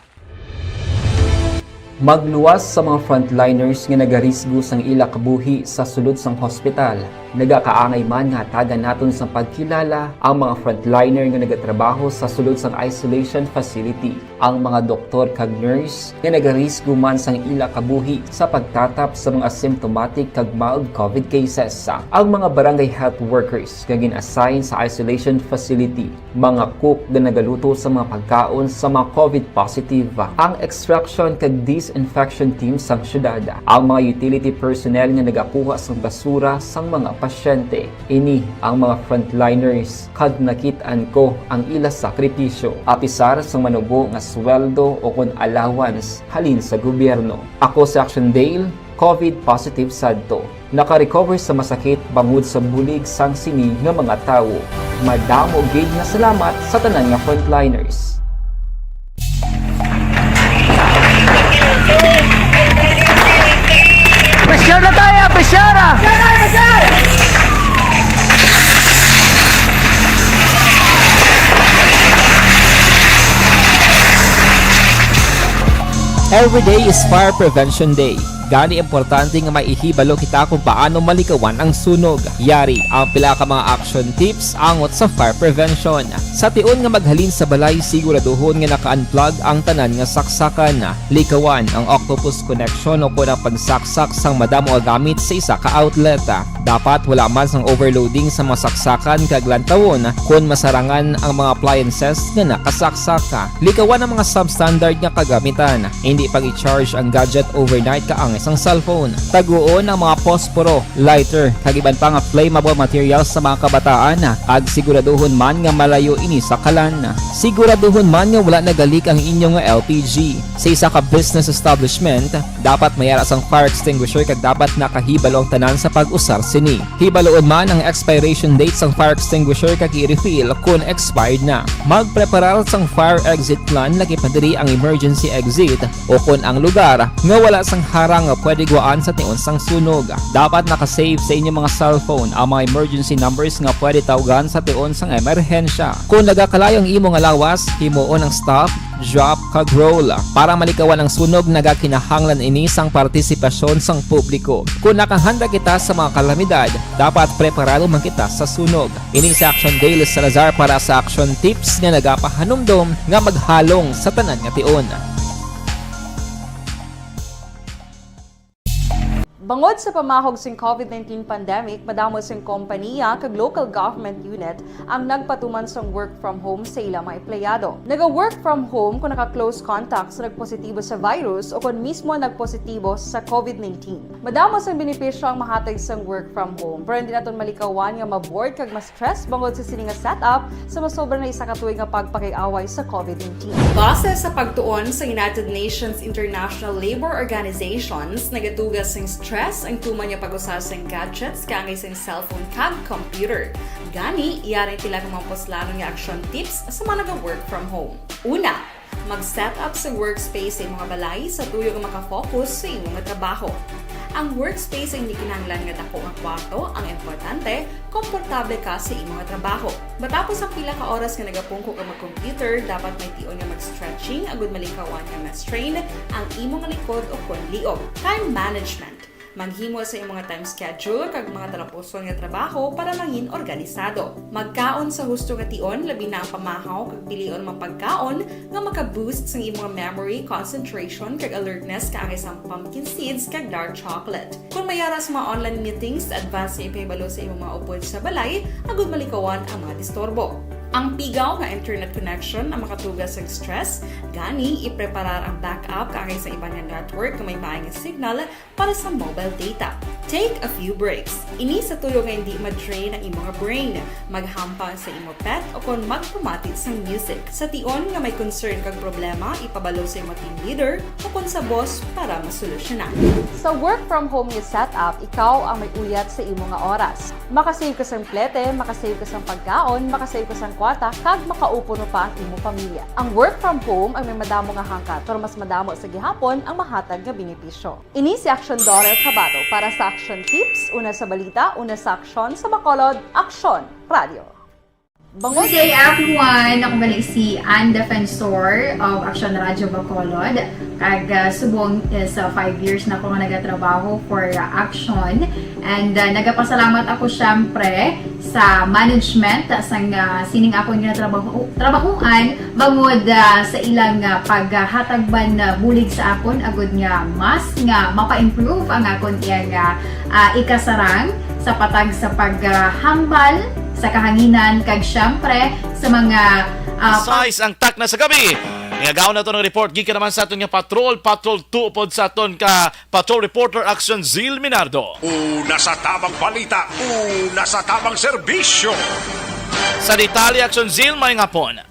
Magluwas sa mga frontliners nga nagarisgo sang ila kabuhi sa sulod sang hospital. Nagakaangay man nga hatagan naton sang pagkilala ang mga frontliner nga nagatrabaho sa sulod sang isolation facility, ang mga doktor kag nurse nga nagarisgo man sang ila kabuhi sa pagtatap sa mga symptomatic kag mild COVID cases, ang mga barangay health workers nga gin-assign sa isolation facility, mga cook nga nagaluto sa mga pagkaon sa mga COVID positive, ang extraction kag disinfection team sang syudad, ang mga utility personnel nga nagakuha sang basura sang mga pasyente. Ini ang mga frontliners, kag nakit-an ko ang ila sakripisyo, apisar sang manubo nga sweldo o kon allowance halin sa gobyerno. Ako si Action Dale, COVID positive sadto. Naka-recover sa masakit bangod sa bulig sang sini nga mga tawo. Madamo gid nga salamat sa tanan nga frontliners. Pressure na tayo! Pressure na! Every day is Fire Prevention Day. Gani importante nga may ihibalo kita kung paano malikawan ang sunog. Yari ang pila ka mga action tips angot sa fire prevention. Sa tion nga maghalin sa balay, siguraduhon nga naka-unplug ang tanan nga saksakan. Likawan ang octopus connection o kon ang pagsaksak sang madamo nga gamit sa isa ka outlet. Dapat wala man sang overloading sa mga saksakan kag lantawon kon masarangan ang mga appliances nga nakasaksak. Likawan ang mga substandard nga kagamitan. Indi pag-i-charge ang gadget overnight kaangay sang cellphone. Taguon ang mga posporo, lighter, kag iban pa nga flammable materials sa mga kabataan, kag siguraduhon man nga malayo ini sa kalan. Siguraduhon man nga wala nagalik ang inyo nga L P G. Sa isa ka business establishment, dapat may ara sang fire extinguisher kag dapat nakahibalo ang tanan sa pag-usar sini. Hibaluon man ang expiration date sang fire extinguisher kag i-refill kon expired na. Magpreparar sang fire exit plan, lakip na diri ang emergency exit o kon ang lugar nga wala sang harang nga pwede gwaan sa tion sang sunog. Dapat naka-save sa inyo mga cellphone ang mga emergency numbers nga pwede tawgan sa tion sang emerhensya. Kon nagakalayo ang imo nga lawas, himuon ang stop, drop, kag roll. Para malikawan ang sunog, nagakinahanglan ini sang partisipasyon sang publiko. Kon nakahanda kita sa mga kalamidad, dapat preparado man kita sa sunog. Ini si Action Dale Salazar para sa Action Tips nga nagapahanumdom nga maghalong sa tanan nga tion. Bangod sa pamahog sing COVID nineteen pandemic, madamo sing kompaniya kag local government unit ang nagpatuman sang work from home sa ila mga empleyado. Naga-work from home kung naka-close contact sa nagpositibo sa virus o kon mismo nagpositibo sa COVID nineteen. Madamo sang benepisyo ang mahatag sang work from home, pero hindi naton malikawan nga ma-bored kag ma-stress bangod sa sini nga setup sa masobra na isa ka tuig nga pagpakig-away sa COVID nineteen. Base sa pagtuon sa United Nations International Labour Organizations, nagatuga sing stress ang tuman nga pag-usa sing gadgets kaangay sing cellphone kag computer. Gani, yari sila nga mga puslanon nga action tips sa mga naga-work from home. Una, mag-set up sa workspace sa imong balay sa tuyo nga makafocus sa imong trabaho. Ang workspace ay hindi kinahanglan nga dako nga kwarto ang importante, komportable ka sa imong trabaho. Matapos ang pila ka oras nga nagapungko ka mag-computer, dapat may tion nga mag-stretching agud malikawan nga ma-strain ang imong likod o kon liog. Time management. Maghimo sa imong time schedule kag mga talapuson nga trabaho para mangin organisado. Magkaon sa husto nga tion, labi na ang pamahaw kag pilion mga pagkaon nga maka-boost sang imong memory, concentration, kag alertness kaangay sang pumpkin seeds kag dark chocolate. Kung may ara sa mga online meetings, advance nga ipahibalo sa imong mga upod sa balay agud malikawan ang mga disturbo. Ang pigaw nga internet connection ang makatuga sa stress, gani ipreparar ang backup kaangay sa iban nga network nga may maay nga signal para sa mobile data. Take a few breaks. Ini sa tuyo nga hindi ma-drain ang imong brain. Maghampang sa imo pet o kon magpamati sang music. Sa tion nga may concern kag problema, ipabalo sa imo team leader o kon sa boss para masolusyonan. Sa work from home nga setup, ikaw ang may uyat sa imo nga oras. Makasave ka sang plete, makasave ka sang pagkaon, makasave ka sang kwarta, kag makaupo pa ang imo pamilya. Ang work from home ang may madamo nga hangkat, pero mas madamo sa gihapon ang mahatag nga benepisyo. Ini si Action Daughter Kabato para sa Action Tips, una sa balita, una sa aksyon, sa Bacolod, Aksyon Radio. Bangod Good day, everyone! Ako gali si Ann Defensor of Action Radio Bacolod. Kag, ah, subong is, ah, five years na ako nga nagatrabaho for, ah, Action. And, ah, nagapasalamat ako, syempre, sa management sang, ah, sining akon nga trabaho, trabahuan bangod, ah, sa ilang, ah, paghatag man, ah, bulig sa akon agud nga mas nga mapa-improve ang akon iyang, ah, ah, ikasarang sa patag sa paghambal sa kahanginan kag, syempre, sa mga, ah, pag- Size ang takna sa gabi. Ngagaw na to ng report gikan naman sa aton nga patrol, Patrol two upod sa aton ka patrol reporter Action Zil Minardo. Una sa tamang balita, una sa tamang serbisyo. Sa detalye, Action Zil, may ngapon.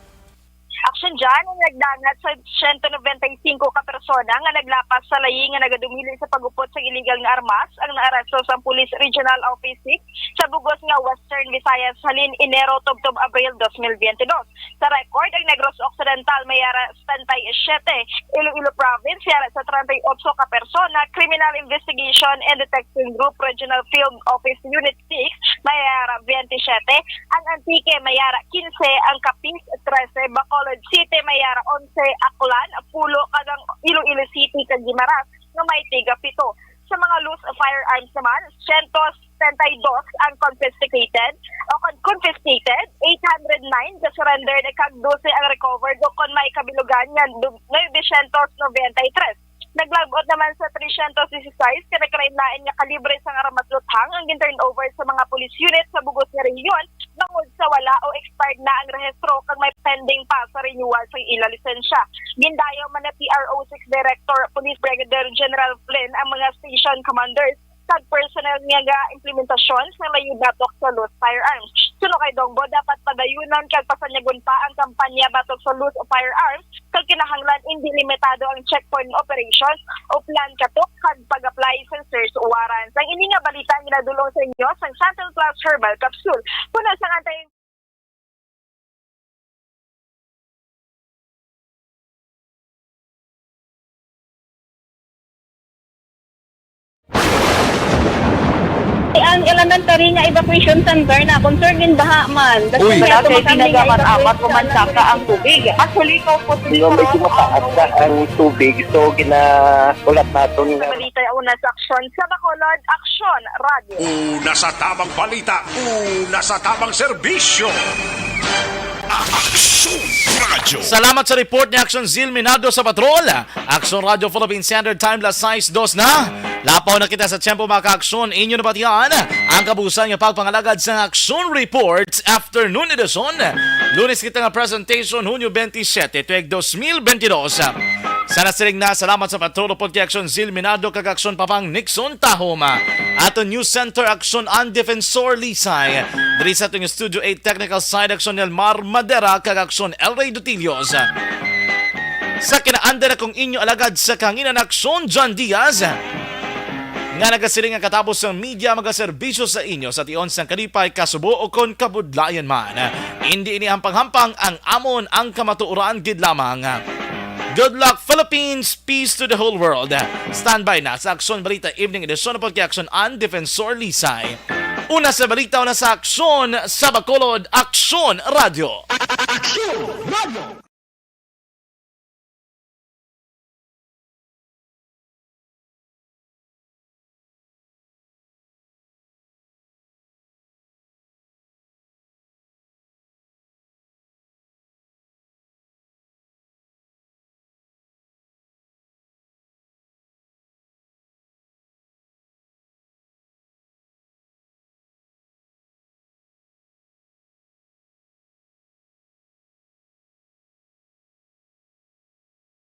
Action dyan ang nagdangat sa siyento nobenta y singko ka persona nga naglapas sa layi nga nagadumili sa pag-upot sa illegal nga armas ang naaresto sa Police Regional Office six sa bugos nga Western Visayas halin Enero tubtob Abril dos mil biyente dos. Sa record, ang Negros Occidental may ara setenta y siete, Iloilo Province may ara sa treinta y ocho ka persona, Criminal Investigation and Detection Group Regional Field Office Unit six may ara veintisiete, ang Antique may ara quince, ang Capiz trese, Bacolod City may ara onse, Aklan pulo, kag ang Iloilo City kag Guimaras nga may tiga pito. Sa mga loose firearms naman, siyento setenta y dos ang confiscated o con-, confiscated, eight hundred nine ka surrendered, kag dose ang recovered o kon may kabilugan nga du-, novecientos noventa y tres. Naglagot naman sa trescientos dieciséis ka nagkalain-lain nga kalibre sang armas luthang ang gin-turn over sa mga police unit sa bugos nga rehiyon bangod sa wala o expired na ang rehistro kag may pending pa sa renewal sa ila lisensya. Gindayaw man ni P R O six Director Police Brigadier General Flynn ang mga station commanders kag personnel nga ga-implementasyon sa layo batok sa loose firearms. Suno kay Dongbo, dapat padayunon kag pasanyagon pa ang kampanya batok sa loose firearms kag kinahanglan indi limitado ang checkpoint operations o plan katok kag pag-apply sa search warrants. Ang ini nga balita ang ginadul-ong sa inyo sang Santon Plus Herbal Capsule. Puno sang anti- Ang elementary nga evacuation center na concern in baha man. Uy. Wala kay ginagaman-amat, pumansaka ang tubig. Actually, ikaw po, hindi ko medyo mataas na ang tubig, so ginahulat naton nga. Balita, una sa aksyon sa Bacolod, Aksyon Radio. Una sa tamang balita, una sa tamang serbisyo. Aksyon Radio. Salamat sa report ni Aksyon Zil Minado sa Patrol. Aksyon Radio Philippine Standard Time, las sais dos na. Lapaw na kita sa tiyempo, mga ka-aksyon. Inyo nabatian ang kabuusan nga pagpangalagad sa Aksyon Reports Afternoon Edition. Lunes kita nga presentation, Hunyo twenty-seven, tuig dos mil bentidós. Sa nasiling na, salamat sa Patrol Report kay Aksyon Zil Minado kag Aksyon Papang Nixon Tahom. Aton News Center, Aksyon An Defensor Lisay. Diri sa aton Studio eight Technical Side, Aksyon Elmar Madera kag Aksyon El Rey Dutilios. Sa kinaandan, akong inyo alagad sa kahanginan, Aksyon John Diaz, nga nagasiling nga katapos sang media magaserbisyo sa inyo sa tion sang kalipay, kasubo, o kon kabudlayan man. Indi ini hampang-hampang, ang amon ang kamatuoran gid lamang. Good luck, Philippines! Peace to the whole world! Standby na sa Aksyon Balita Evening Edition, pagkiaksyon an Defensor Lisay. Una sa balita, una sa aksyon sa Bacolod, Aksyon Radyo. Aksyon Radyo.